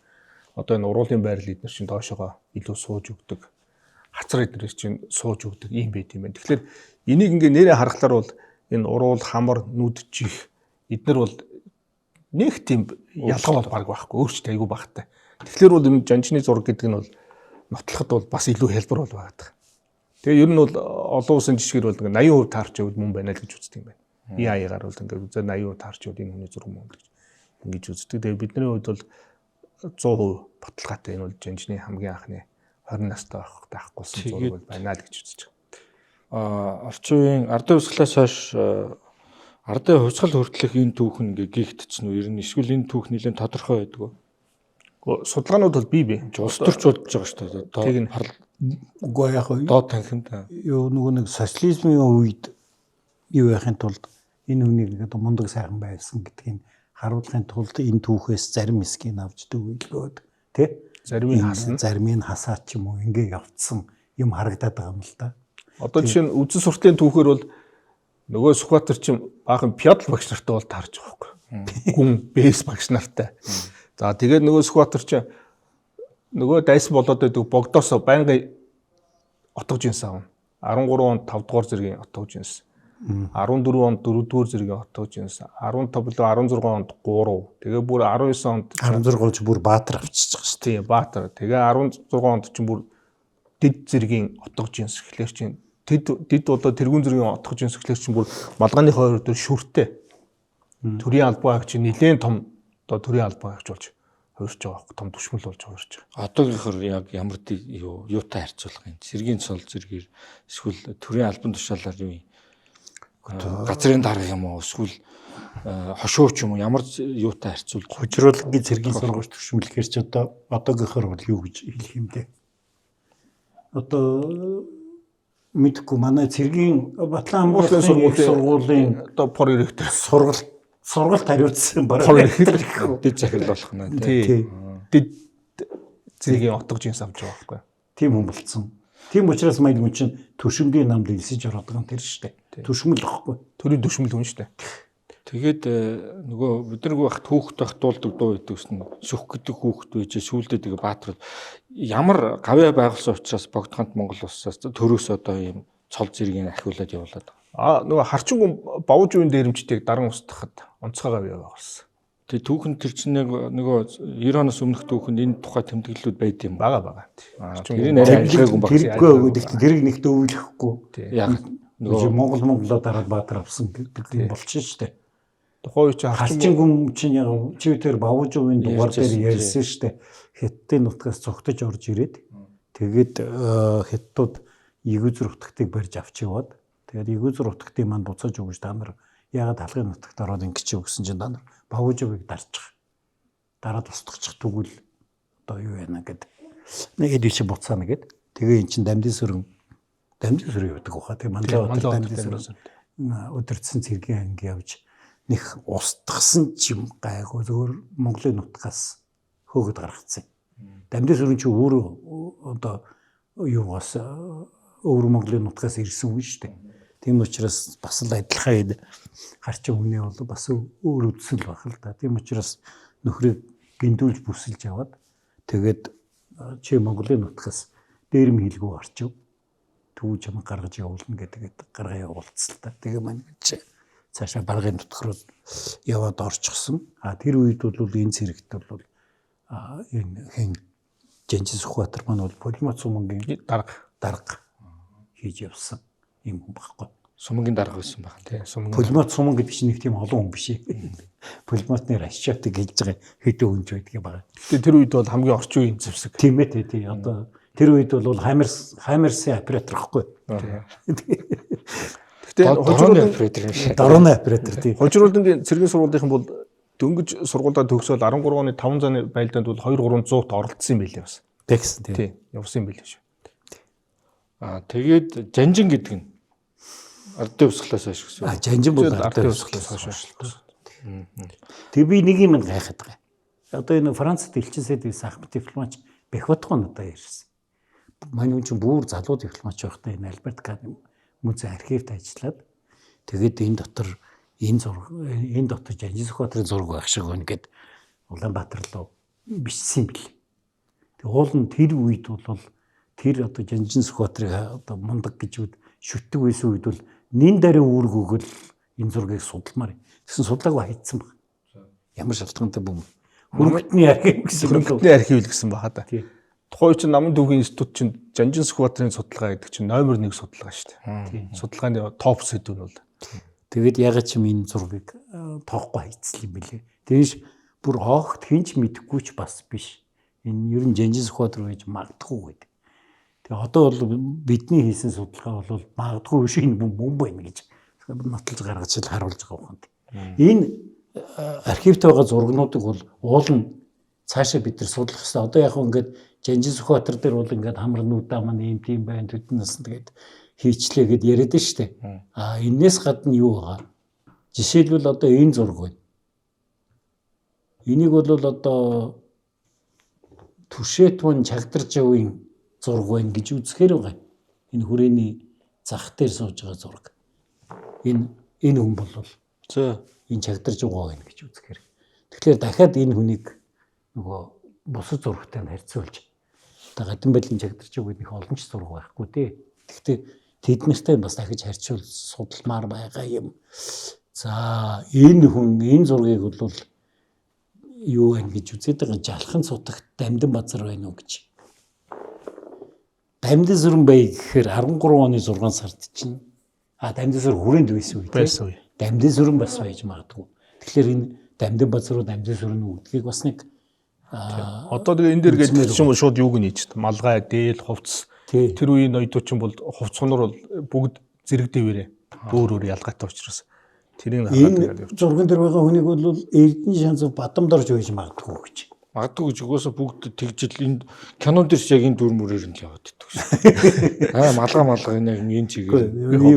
одоо энэ уруулын байрлал эднэр чинь доошогоо илүү сууж өгдөг. Хацар эднэр чинь сууж өгдөг юм байт юм байна. Тэгэхээр энийг ингээ нэрээ харахлаар бол энэ уруул, хамар, нүд, чих эднэр бол нэг тийм ялгаа бол баг байхгүй. Өөрчлөлт айгүй багтай. Тэгэхээр бол энэ жанжны зураг гэдэг нь бол нотлоход бол бас илүү хэлбэр бол байгаад. Тэгээ ер нь бол олон улсын жишгээр бол ингээ 80% таарч явал мөн байна л гэж үздэг юм байна. AI-гаар бол ингээ үзээ 80% таарч явал энэ хүний зураг мөн гэж ингэж үздэг. Тэгээ бидний хувьд бол 100% баталгаатай энэ бол жанжны хамгийн анхны 20 настай байхдаа авахгүйсэн зураг бол байна л гэж үзэж байгаа. Орчин үеийн ардын хувьсгалаас хойш ардын хувьсгал хүртэлх энэ түүх нь ингээ гихтчихсэн үү? Ер нь эсвэл энэ түүх нэлээд тодорхой байдаг уу? Гэхдээ судалгаанууд бол бий бий. Улс төрч бодож байгаа шүү дээ. Тэг нь. Үгүй яг Доод танхимд. юу нөгөө нэг социализмын үед юу яхын тулд энэ хүнийг ингээд мундаг сайхан байсан гэдгийг харуулахын тулд энэ түүхээс зарим хэсгийг авч төвлөгөөд тий Зарим нь хасна. Зарим нь хасаад ч юм уу ингээ явцсан юм харагдаад байгаа юм л да. Одоо жишээ нь үзэн суртлын түүхээр бол нөгөө Сүхбаатар чинь баахан Пьодл багш нартай бол таарч байгаа байхгүй. Гүн бэс багш нартай. За тэгээд нөгөө Сүхбаатар чинь нөгөө дайсан болоод байдаг богдоос байнгын отгож инс аавна. 13 онд 5 дугаар зэргийн отгож инс. 14 онд 4 дугаар зэргийн отгож инс. 15 лөө 16 онд 3. Тэгээ бүр 19 онд 16 ч бүр Баатар авчиж байгаа шүү Тийм Баатар. Тэгээ 16 онд чинь бүр дэд зэргийн отгож инс гэхлээр чинь тэд дэд одоо тэргүүн зэргийн отгож инс гэхлээр чинь бүр малгааны хойр дээр шүртэй. Төрийн албан агч нилээн том одоо төрийн албан агч болж хувирч байгаа байхгүй том түшмэл болж хувирч байгаа. Одоогийнхор яг ямар юу юутай харьцуулах юм? Цэргийн цол зэргээр эсвэл төрийн албан тушаалаар юу юм? Газрын дарга юм уу? Эсвэл хошууч юм уу? Ямар юутай харьцуулж Хужруулангийн цэргийн сургууль төвшмөлөхөр ч одоо одоогийнхор бол юу гэж хэлэх юм бэ? Одоо мэдхгүй манай цэргийн Батлан Хамгааллын сургуулийн сургуулийн одоо пор ирэгтэр сургалт сургалт хариуцсан бараг дэд захирал болох нь тий. тий. Дэд зэргийн отгож инс авч байгаа байхгүй. Тийм хүн болцсон. Тийм учраас маялгүй чинь түшимгийн намд элсэж ороод байгаа юм тэр шүү дээ. Түшмэл واخгүй. Төрийн түшмэл хүн шүү дээ. Тэгээд нөгөө бид нар байх түүхт байх дуулдаг дуу гэдэг нь сүх гэдэг хүүхэд байж сүүлдээ тэгээ Баатар ямар гавьяа байгуулсан учраас богдхонт Монгол улсаас төрөөс одоо ийм цол зэргийг ахиулаад явуулаад байгаа. А нөгөө харчингүн бовж үеийн дээрэмчдийг даран устгахад онцгой гавьяа байгуулсан. Тэгээ түүхэн тэр чинь нэг нөгөө 90 оноос өмнөх түүхэнд энэ тухай тэмдэглэлүүд байд юм уу? Бага бага. Тэрийг арай ажиллаагүй юм байна. Тэргүй өгдөг. Тэрийг нэгт өвлөхгүй. Яг Нөгөө нөгөө Монгол Монголоо дараад Баатар авсан гэдэг юм болчихно шүү дээ. Тухайн үе чинь Харчингүм чинь яг чи тэр Бавжуугийн дугаар дээр Ярьжсэн, ярьсан шүү дээ. Хятадын нутгаас цогтож орж ирээд тэгээд хятадууд Ягүзэр утгтыг барьж авч яваад тэгээд Ягүзэр утгтыг манд буцааж өгөж та нар ягаад халгын нутагт ороод ингэж өгсөн чинь та нар Бавжуугийг дарчих. Дараад устгачих тэгвэл одоо юу яана гэд. Нэг хэд чи буцаана гэд. Тэгээ эн чин дамдын сүрэн явдаг баха. Тэгээ Манлай дамдын сүрэн өдөртсөн цэргийн анги явж нэх устгасан ч юм гайгүй зөвөр Монголын нутгаас хөөгд гаргацсан. Дамдын сүрэн чи өөрөө одоо юугаас өвөр Монголын нутгаас ирсэн хүн шүү дээ. Тийм учраас бас л адилхан энэ харчин хүний бол бас өөр үдсэл байх л да. Тийм учраас нөхрийг гиндүүлж бүсэлж аваад Тэгээд чи Монголын нутгаас дээрэм хийлгүү гарчив. Төвөө чамайг гаргаж явуулна гэдэг гаргаа явуулсан л та. Тэгээ маань чи цаашаа баргын нутг руу яваад орчихсон. А тэр үед бол энэ цэрэгт бол энэ хэн Жанжин Сүхбаатар маань бол Полимот сумангийн дарга хийж явсан юм хүн байхгүй. Сумангийн дарга байсан байх тий. Сумангийн Полимот суман гэдэг чинь нэг тийм олон хүн биш ээ. Полимотны расчетыг хэлж байгаа хэдэн хүн ч байдгийг байгаа. Тэгээ тэр үед бол хамгийн орчин үеийн зэвсэг. Тийм ээ тий. Одоо тэр үед бол Хаммерсын оператор байхгүй. Гэхдээ Дөрөвний оператор юм шиг. Дөрөвний оператор тий. Хожруулдангийн цэргийн сургуулийнхан бол дөнгөж сургуулаа төгсөөл 13 оны 5 заны байлдаанд бол 2 300-т оролцсон юм билээ бас. Тэгсэн тий. Тий, явсан юм билээ шүү. Аа тэгээд жанжин гэдэг нь ардын хувьсгалаас хойш гэсэн. А жанжин бол Ардын хувьсгалаас хойш. Тэг би нэг юм гайхаад байгаа. Одоо энэ Францад элчин сайд байсан ахмад дипломат Бэхбатхан надад ярьсан. Манай хүн чинь бүр залуу дипломат байхдаа энэ Альберт Кан музей архивд ажиллаад тэгээд энэ дотор энэ зураг энэ дотор Жанжин Сүхбаатарын зураг байх шиг байна гэд Улаанбаатар руу бичсэн юм бэл. Тэг уул нь тэр үед бол тэр одоо Жанжин Сүхбаатарыг одоо мундаг гэж үд шүтдэг байсан үед бол нин даруй үүрэг өгөл энэ зургийг судалмаар. Тэгсэн судлаагүй хайцсан баг. Ямар шалтгаантай бүм. Хөрөнгөтний архив гэсэн юм. Хөрөнгөтний архив л гэсэн баха да. Тий. Тухайн үед чинь Намын түүхийн институт чинь Жанжин Сүхбаатарын судалгаа гэдэг чинь номер 1 судалгаа шүү дээ. Судалгааны топ сэдв нь бол. Тэгээд ягаад ч юм энэ зургийг тоохгүй хайцсан юм бэлээ. Тэгээс бүр огт хэн ч мэдэхгүй ч бас биш. Энэ ер нь Жанжин Сүхбаатар байж магадгүй гэдэг. Тэгээ одоо бол бидний хийсэн судалгаа бол магадгүй биш энэ мөн байна гэж нотолж гаргаж л харуулж байгаа юм. Энэ архивт байгаа зургнуудыг бол уул нь цаашаа бид нар судлах хэрэгтэй. Одоо яг ингээд Жанжин Сүхбаатар дээр бол ингээд хамар нүдэ маань ийм тийм байна төдөн насанд гээд хийчлээ гэд яриад нь штэ. А энээс гадна юу байгаа? Жишээлбэл одоо энэ зураг байна. Энийг бол одоо Түшэтвэн Чагдаржавын зураг байна гэж үзэхээр байгаа. Энэ хүрээний зах дээр сууж байгаа зураг. Энэ хүн бол За энэ Чагдаржав байна гэж үзэхээр. Тэгэхээр дахиад энэ хүнийг нөгөө бусад зурагтай нь харьцуулж одоо гадан байдлын Чагдаржав гэдэг их олон ч зураг байхгүй тий. Тэгэхдээ тэд нартай бас дахиж харьцуул судалмаар байгаа юм. За энэ хүн энэ зургийг бол юу байна гэж үзээд байгаа жалхан цутагт Дамдин базар байна уу гэж. Дамдин сүрэн бай гэхээр 13 оны 6 сард чинь Дамдин сүр хүрээнд байсан үе тий. Байсан үе. Дамдин сүрэн бас байж магадгүй. Тэгэхээр энэ Дамдин базар уу Дамдин сүрэн үү гэдгийг бас нэг Одоо тэгээ энэ дээр гэдэг чинь шууд юуг нь хийж малгай, дээл, хувцс. Тэр үеийн ноёдууд чинь бол хувцс хунар бол бүгд зэрэг дэвээрээ өөр өөр ялгаатай учраас тэрийг хараад энэ зурган дээр байгаа хүнийг бол Эрдэнэ Шанцов Бадамдорж байж магадгүй гэж. Магадгүй гэж угаасаа бүгд тэгжил энэ кинон дээр ч яг энэ дүр мөрөөр нь л яваад иддэг шээ. Аа малгай энэ яг энэ чигээр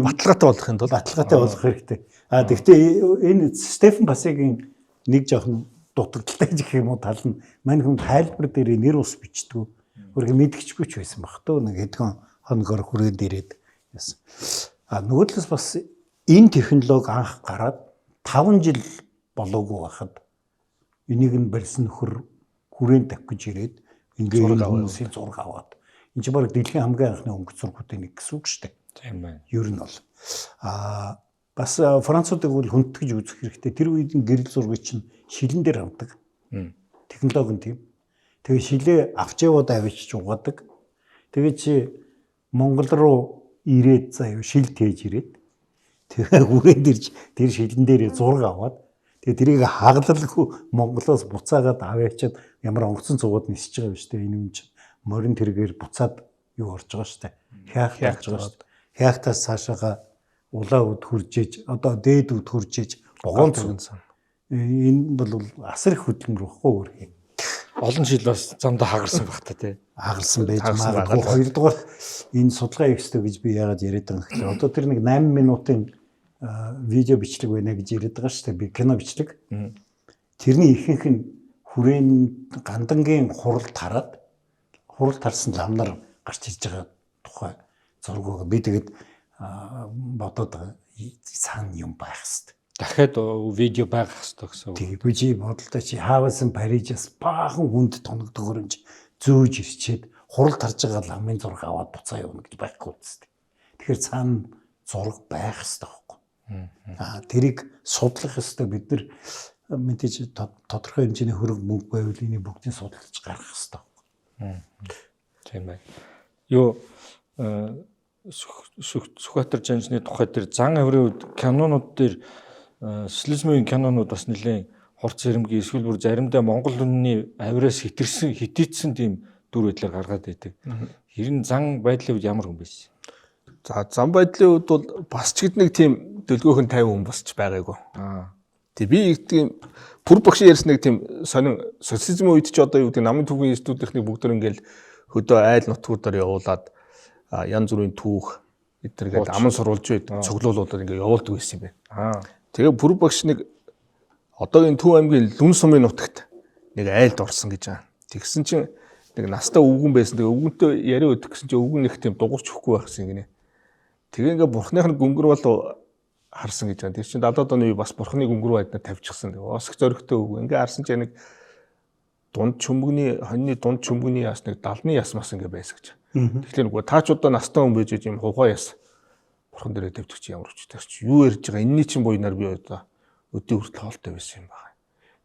баталгаатай болох юм тул баталгаатай болох хэрэгтэй. А тэгвэл энэ Стефан Пасегийн нэг жоохон дутагдaltaй гэх юм уу тал нь мань хүн тайлбар дээр нэр ус бичдэг. Өөрөөр мэдгэчгүй ч байсан баг төө нэг хэдхэн хоногор хүрээнд ирээд яасан. А нөгөө талаас бас энэ технологи анх гараад 5 жил болоогүй байхад энийг нь барьсан нөхөр хүрээнд тавих гэж ирээд ингээд хүмүүсийн зураг аваад энэ чинь баг дэлхийн хамгийн анхны өнгө зургуудын нэг гэсэн үг шүү дээ. Тийм байна. Ер нь бол бас француудыг бол хүндэтгэж үзэх хэрэгтэй. Тэр үед нь гэрэл зургийг чинь шилэн дээр авдаг. Технологи нь тийм. Тэгээ шилээ авч яваад авчиж угаадаг. Тэгээ чи Монгол руу ирээд заяа шил тээж ирээд тэгээ хүрээнд ирж тэр шилэн дээрээ зураг аваад тэгээ тэрийг хагалалгүй Монголоос буцаагаад аваачаад ямар онгоцон цугууд нисэж байгаа юм шүү дээ. Энэ юм чинь морин тэргээр буцаад юу орж байгаа шүү дээ. Хяахт орж байгаа шүү дээ. Хяахтаас цаашаага улаа үд хуржээж одоо дээд үд хуржээж вогоон цуг. Энэ бол асар их хөдөлмөр баггүй өөр юм. Олон жил бас замдаа хагарсан баг та тий. Хагарсан байж магадгүй. Хоёрдугаар энэ судалгаа хийх ёстой гэж би яагаад яриад байгаа юм гэхээр одоо тэр нэг 8 минутын видео бичлэг байна гэж яриад байгаа шүү дээ. Би кино бичлэг. Тэрний ихэнх нь хүрээн гандангийн хурал тараад хурал тарсан ламнар гарч ирж байгаа тухай зураг байгаа. Би тэгээд бодоод цаана юм байх хэвээр. Дахиад видео байх хэвээр гэсэн үг. Тэгээ би чи бодолтой чи хаавсан Парижаас баахан хүнд тоногдох хөрөмж зөөж ирчээд хурал тарж байгаа ламын зураг аваад буцаа явна гэж байхгүй үстэй. Тэгэхээр цаана зураг байх хэрэгтэй байхгүй. Тэрийг судлах хэрэгтэй. Бид нар мэдээж тодорхой хэмжээний хөрөг мөнгө байвал энийг бүгдийг судалж гаргах хэрэгтэй байхгүй. Тийм байна. Юу Сүхбаатар Жанжны тухай тэр зан авирын үед кинонууд дээр социализмын кинонууд бас нэлээд хурц зэрэмгийн эсвэл бүр заримдаа Монгол үнний авираас хэтэрсэн хитийдсэн тийм дүр байдлаар гаргаад байдаг. Тэр нь зан байдлын үед ямар хүн байсан? За зан байдлын үед бол бас ч гэд нэг тийм дөлгөөхөн 50 хүн бас ч байгаагүй. Тэг би их тийм пүр багш ярьсан нэг тийм сонин социализмын үед ч одоо юу гэдэг намын түүхийн институтийнхний бүгд ингээл хөдөө айл нутгуудаар явуулаад янз бүрийн түүх эдгээр гээд аман сурвалж байд цуглуулуудаар ингээ явуулдаг байсан юм байна. Тэгээ пүр багш нэг одоогийн Төв аймгийн Лүн сумын нутагт нэг айлд орсон гэж байгаа. Тэгсэн чинь нэг настай өвгөн байсан. Тэгээ өвгөнтэй яриа өдөх гэсэн чинь өвгөн нэг тийм дугуйч өгөхгүй байхсан гинэ. Тэгээ ингээ бурхных нь гүнгэр бол харсан гэж байгаа. Тэр чинь 70-аад оны үе бас бурхны гүнгэр байднаа тавьчихсан. Тэгээ осох зөрөгтэй өвгөн. Ингээ харсан чинь нэг дунд чөмгөний хоньны дунд чөмгөний яс нэг 70-ны яс мас ингээ байсан гэж. Тэгэхээр нөгөө та ч одоо настай хүн байж юм хувгаа яс бурхан дээрээ тавьчих чи ямар ч тэр чи юу ярьж байгаа энэний чинь буйнаар би одоо өдөө хүртэл хоолтой байсан юм байна.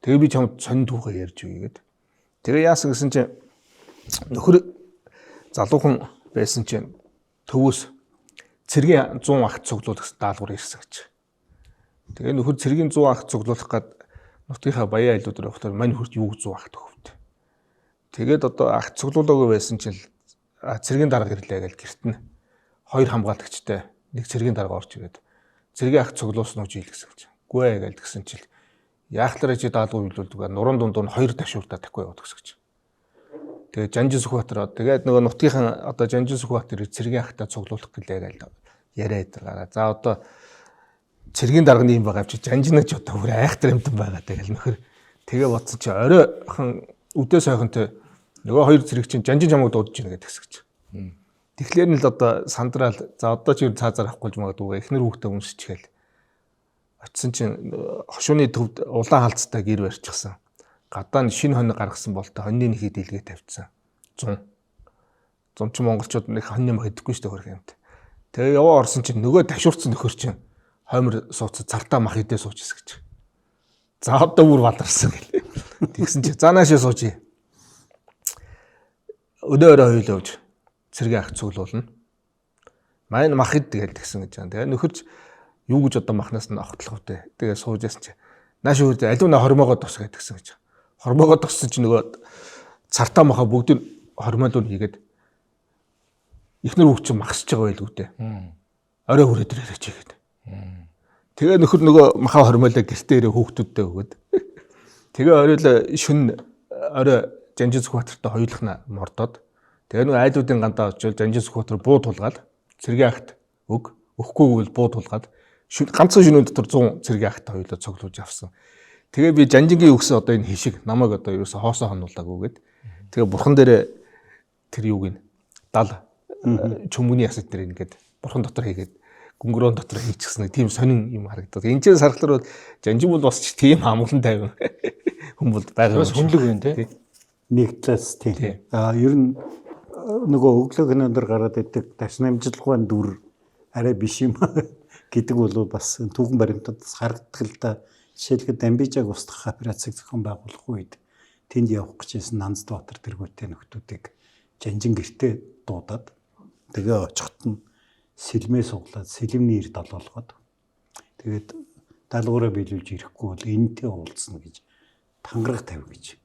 Тэгээ би чамд сонин түүхээ ярьж өгье гэд. Тэгээ яасан гэсэн чинь нөхөр залуухан байсан чинь төвөөс цэргийн 100 агт цуглуул гэсэн даалгавар ирсэн гэж. Тэгээ нөхөр цэргийн 100 агт цуглуулах гад нутгийнхаа баян айлууд руу явахдаа мань хөрт юу 100 агт өгөвт. Тэгээд одоо агт цуглуулаагүй байсан чинь цэргийн дарга ирлээ гэж гэрт нь хоёр хамгаалагчтай нэг цэргийн дарга орж ирээд цэргийн агт цуглуулсан уу жийл гэсэн гэж. Гүй ээ гэж тэгсэн чил яахлаараа чи даалгавар биелүүлдэг нуруунд дунд нь хоёр ташуурдаа тахгүй яваад гэсэн гэж. Тэгээ Жанжин Сүхбаатар тэгээд нөгөө нутгийнхан одоо Жанжин Сүхбаатар цэргийн агтаа цуглуулах гэлээ гэж яриа эдэр гараа. За одоо цэргийн дарганы юм байгаа чи Жанжинаж одоо бүр айхтар юмтан байгаа тэгэл нөхөр тэгээ бодсон чи оройхон үдээ сойхонтой нөгөө хоёр цэрэг чинь Жанжин чамайг дуудаж байна гэдэг гэж. Тэгэхээр нь л одоо сандраал за одоо чи цаазаар авахгүй ч магадгүй эхнэр хүүхдээ өмсчихэл очисон чинь хошууны төвд улаан халцтай гэр барьчихсан. Гадаа нь шинэ хонь гаргасан болтой хоньны нэхий дийлгээ тавьчихсан. 100. 100 чи монголчууд нэг хоньны мах идэхгүй шүү дээ хөрх юмт. Тэгээ яваа орсон чинь нөгөө ташуурсан нөхөр чинь хоймор сууцсан цартаа мах идээ сууж ирсэн гэж. За одоо бүр баларсан гэл. Тэгсэн чи за наашаа сууж. Өдөө өрөө хоёул явж цэргийн ах цуглуулна. Маань мах ид тэгэл тэгсэн гэж байгаа. Тэгээ нөхөрч юу гэж одоо махнаас нь огтлох вэ? Тэгээ сууж ясан чи нааш үрд алив на хормоогоо тус гэдгсэн гэж. Хормоогоо туссан чи нөгөө цартаа маха бүгдийг хормоолуу хийгээд эхнэр хүүхд чинь махсаж байгаа байлгүй дээ. Орой хүрээд ирээрэй чи гээд. Тэгээ нөхөр нөгөө маха хормоолоо гэртээ ирээ хүүхдүүдтэй өгөөд. Тэгээ оройл шүн орой Жанжин Сүхбаатартай хоёулахна мордоод тэгээ нөгөө айлуудын гандаа очивол Жанжин Сүхбаатар буу тулгаад цэргийн агт өг өгөхгүй гэвэл буу тулгаад ганцхан шөнийн дотор 100 цэргийн агт хоёулаа цуглуулж авсан. Тэгээ би Жанжингийн өгсөн одоо энэ хишиг намайг одоо ерөөсө хоосон хонуулаагүй гэд. Тэгээ бурхан дээрээ тэр юуг нь дал чөмгөний ясад дээр ингээд бурхан дотор хийгээд гүнгөрөөн дотор хийчихсэн нэг тийм сонин юм харагдаад. Энд чинь сархлаар бол Жанжин бол бас ч тийм амгалан тайван хүн бол байгаа Бас хүнлэг байна тий. Нэг талаас тийм. Ер нь нөгөө өглөө кинонд гараад идэг таш намжилгын дүр арай биш юм гэдэг бол бас түүхэн баримтад харагддаг л да. Жишээлбэл Дамбижаг устгах операцийг зохион байгуулах үед тэнд явах гэжсэн Нанздбаатар тэргүүтээ нөхдүүдийг Жанжин гэртээ дуудаад тэгээ очиход нь сэлмээ суглаад сэлэмний ир долоолгоод тэгээд даалгавраа биелүүлж ирэхгүй бол энэтэй уулзна гэж тангараг тавь гэж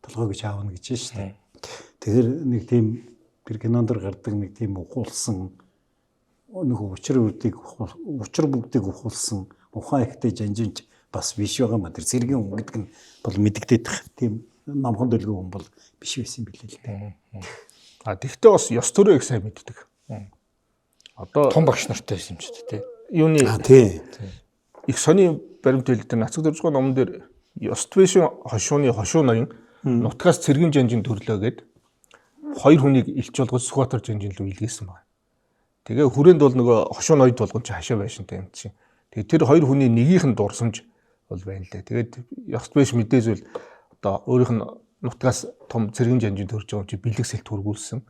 толгой гэж аавна гэж шүү дээ. Тэгэхээр нэг тийм тэр кинонд гардаг нэг тийм ухуулсан нөгөө учир үрдийг учир бүгдийг ухуулсан ухаан ихтэй жанжинч бас биш байгаа маа. Тэр цэргийн хүн гэдэг нь бол мэдэгдэх тийм номхон дөлгөө хүн бол биш байсан билээ л дээ. А тэгтээ бас ёс төрөө их сайн мэддэг. Одоо Том багш нартай байсан юм чи тий. юуны тий. их сони баримт хэлдэг тэр Нацаг дөржгоо номон дээр ёс твэшин хошууны хошуу ноён нутгаас цэргийн жанжин төрлөө гэд хоёр хүнийг илч болгож Сүхбаатар жанжин рүү илгээсэн байна. Тэгээ хүрээнд бол нөгөө хошуу ноёд болгон чи хашаа байшинтай юм чи. Тэгээ тэр хоёр хүний нэгийнх нь дурсамж бол байна лээ. Тэгээд ёс твэш мэдээ зүйл одоо өөрийнх нь нутгаас том цэргийн жанжин төрж байгаа юм чи бэлэг сэлт хүргүүлсэн.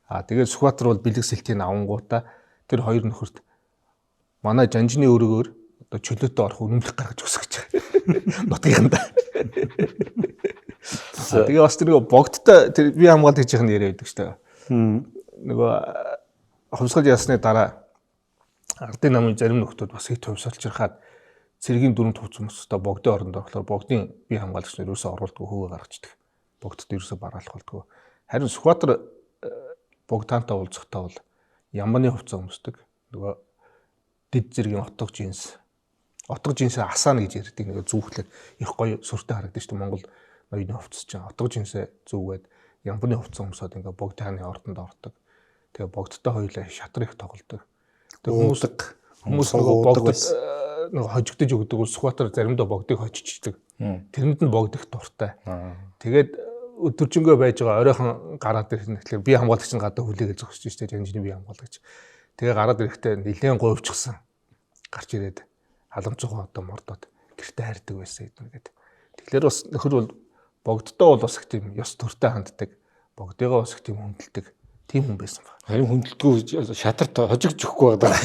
Аа тэгээд Сүхбаатар бол бэлэг сэлтийг авангуудаа тэр хоёр нөхөрт манай жанжины өрөөгөөр одоо чөлөөтэй орох үнэмлэх гаргаж өгсөн гэж. Нутгийнхандаа. Тэгээ бас тэр нөгөө богдтой тэр бие хамгаалт гэж юм яриа байдаг шүү дээ. Нөгөө хувьсгал ясны дараа ардын намын зарим нөхдүүд бас их хувьсгалчрахад цэргийн дөрөв тууц хүмүүстэй богдын оронд орохлоор богдын бие хамгаалагч нар ерөөсөө оруулдаггүй хөөгөө гаргацдаг. Богдод ерөөсөө бараалах болдгоо. Харин Сүхбаатар богдаантай уулзахдаа бол ямбаны хувцас өмсдөг. Нөгөө дид зэргийн отог джинс. Отог джинсээ асаана гэж ярьдаг. Нөгөө зүүхлээр их гоё сүртэй харагдаж шүү дээ. Монгол ноёны хувцас чинь отог джинсээ зүүгээд ямбаны хувцас өмсөд ингээ богдааны ордонд ордог. Тэгээ богдтой хоёулаа шатар их тоглодог. Тэгээ хүмүүс нөгөө богдод нөгөө хожигдож өгдөг. Сүхбаатар заримдаа богдыг хожичдаг. Тэрэнд нь богд их дуртай. Тэгээд өдөржингөө байж байгаа оройхон гараад ирэх нь тэгэхээр бие хамгаалагч нь гадаа хүлээгээл зогсож штэ жанжны бие хамгаалагч. Тэгээ гараад ирэхдээ нилээн говьчихсан гарч ирээд халамцуухан одоо мордоод гэрте хайрдаг байсан гэдэг. Тэгэхээр бас нөхөр бол богддоо бол бас их тийм ёс төртэй ханддаг. Богдыгоо бас их тийм хүндэлдэг тийм хүн байсан баг. Харин хүндэлдэггүй шатарт хожигч өгөхгүй байгаа.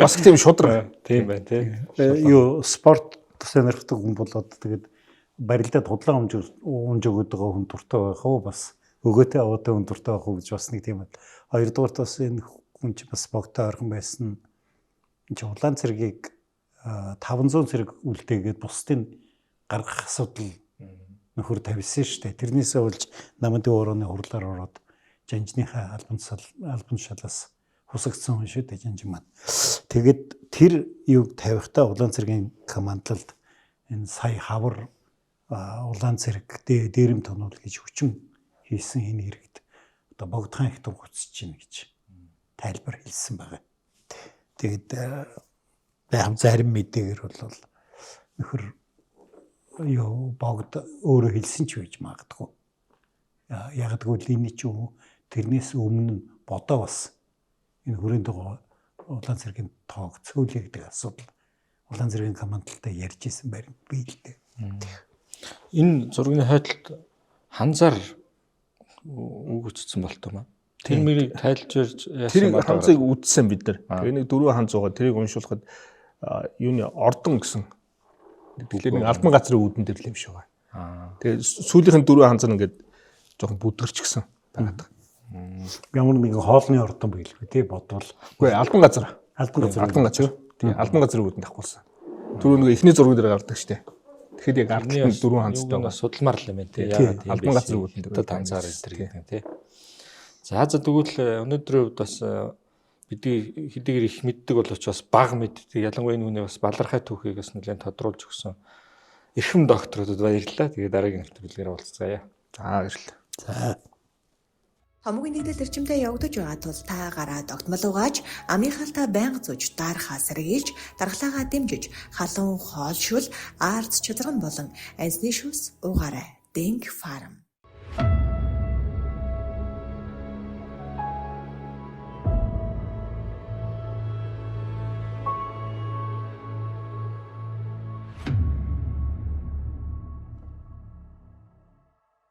Бас их тийм шудраг. Тийм байна тий. Юу спорт сонирхдаг хүн болоод тэгээд барилдаад худлаа өмж өгöd байгаа хүн дуртай байх уу, бас өгөөтэй аваатай хүн дуртай байх уу гэж бас нэг тийм. Хоёрдугаарт бас энэ хүн чи бас богтой орхон байсан. Энэ чи улаан цэргийг 500 цэрэг үлдээгээд бусдыг гаргах асуудал нөхөр тавьсан шүү дээ. Тэрнээсээ болж намын төв орооны хурлаар ороод жанжныхаа албан тушаалаас хусагдсан хүн шүү дээ жанжин маань. Тэгээд тэр юг тавихтаа улаан цэргийн командлалд энэ сая хавар улаан цэрэг дээрэм тонол гэж хүчин хийсэн энэ хэрэгт одоо богдхан их дургуутсаж байна гэж тайлбар хэлсэн байгаа. Тэгээд яг зарим мэдээгээр бол нөхөр юу богд өөрөө хэлсэн ч байж магадгүй. Яг тэгвэл энэ ч тэрнээс өмнө бодоо бас энэ хүрээнд байгаа улаан цэргийн тоог цөөлөө гэдэг асуудал улаан цэргийн командалтай ярьж исэн баримт бий л дээ. Энэ зургийн хойдолд ханзаар үг өчсөн болтоо маа. Тэр мөрийг тайлж ярьж яасан ба ханзыг үдсэн бид нар. Тэгээ нэг дөрвөн ханз байгаа. Тэрийг уншуулахад юуны ордон гэсэн. Тэгэхээр нэг албан газрын үүдэн дээр л юм шиг байна. Тэгээ сүүлийнх нь дөрвөн ханз нь ингээд жоохон бүдгэрч гисэн байгаад. Ямар нэгэн хоолны ордон байлгүй тий бодвол. Үгүй албан газар. Албан газар. Тий албан газрын үүдэн давхуулсан. Түрүү нэг эхний зурган дээр гардаг штэ. Тэгэхэд яг ард нь дөрвөн ханцтай байгаа. Судалмаар л юм байна тий. Яагаад тийм албан газрын үүдэн дээр ханцаар энэ төр гэдэг тий. За тэгвэл өнөөдрийн хувьд бас бидний хэдийгээр их мэддэг боловч бас бага мэддэг. Ялангуяа энэ хүний бас балархай түүхийг бас нэлээд тодруулж өгсөн эрхэм докторудад баярлалаа. Тэгээ дараагийн нэвтрүүлгээр уулзцаая. За баярлалаа. За. Хомгийн нэгдэл эрчимтэй явагдаж байгаа тул та гараа догдмол угааж, амынхалтаа байнга зүүж, дарахаа сэргийлж, дархлаагаа дэмжиж, халуун хоол шүл, арц чазраган болон анзны шүүс уугаарай. Дэнг фарм.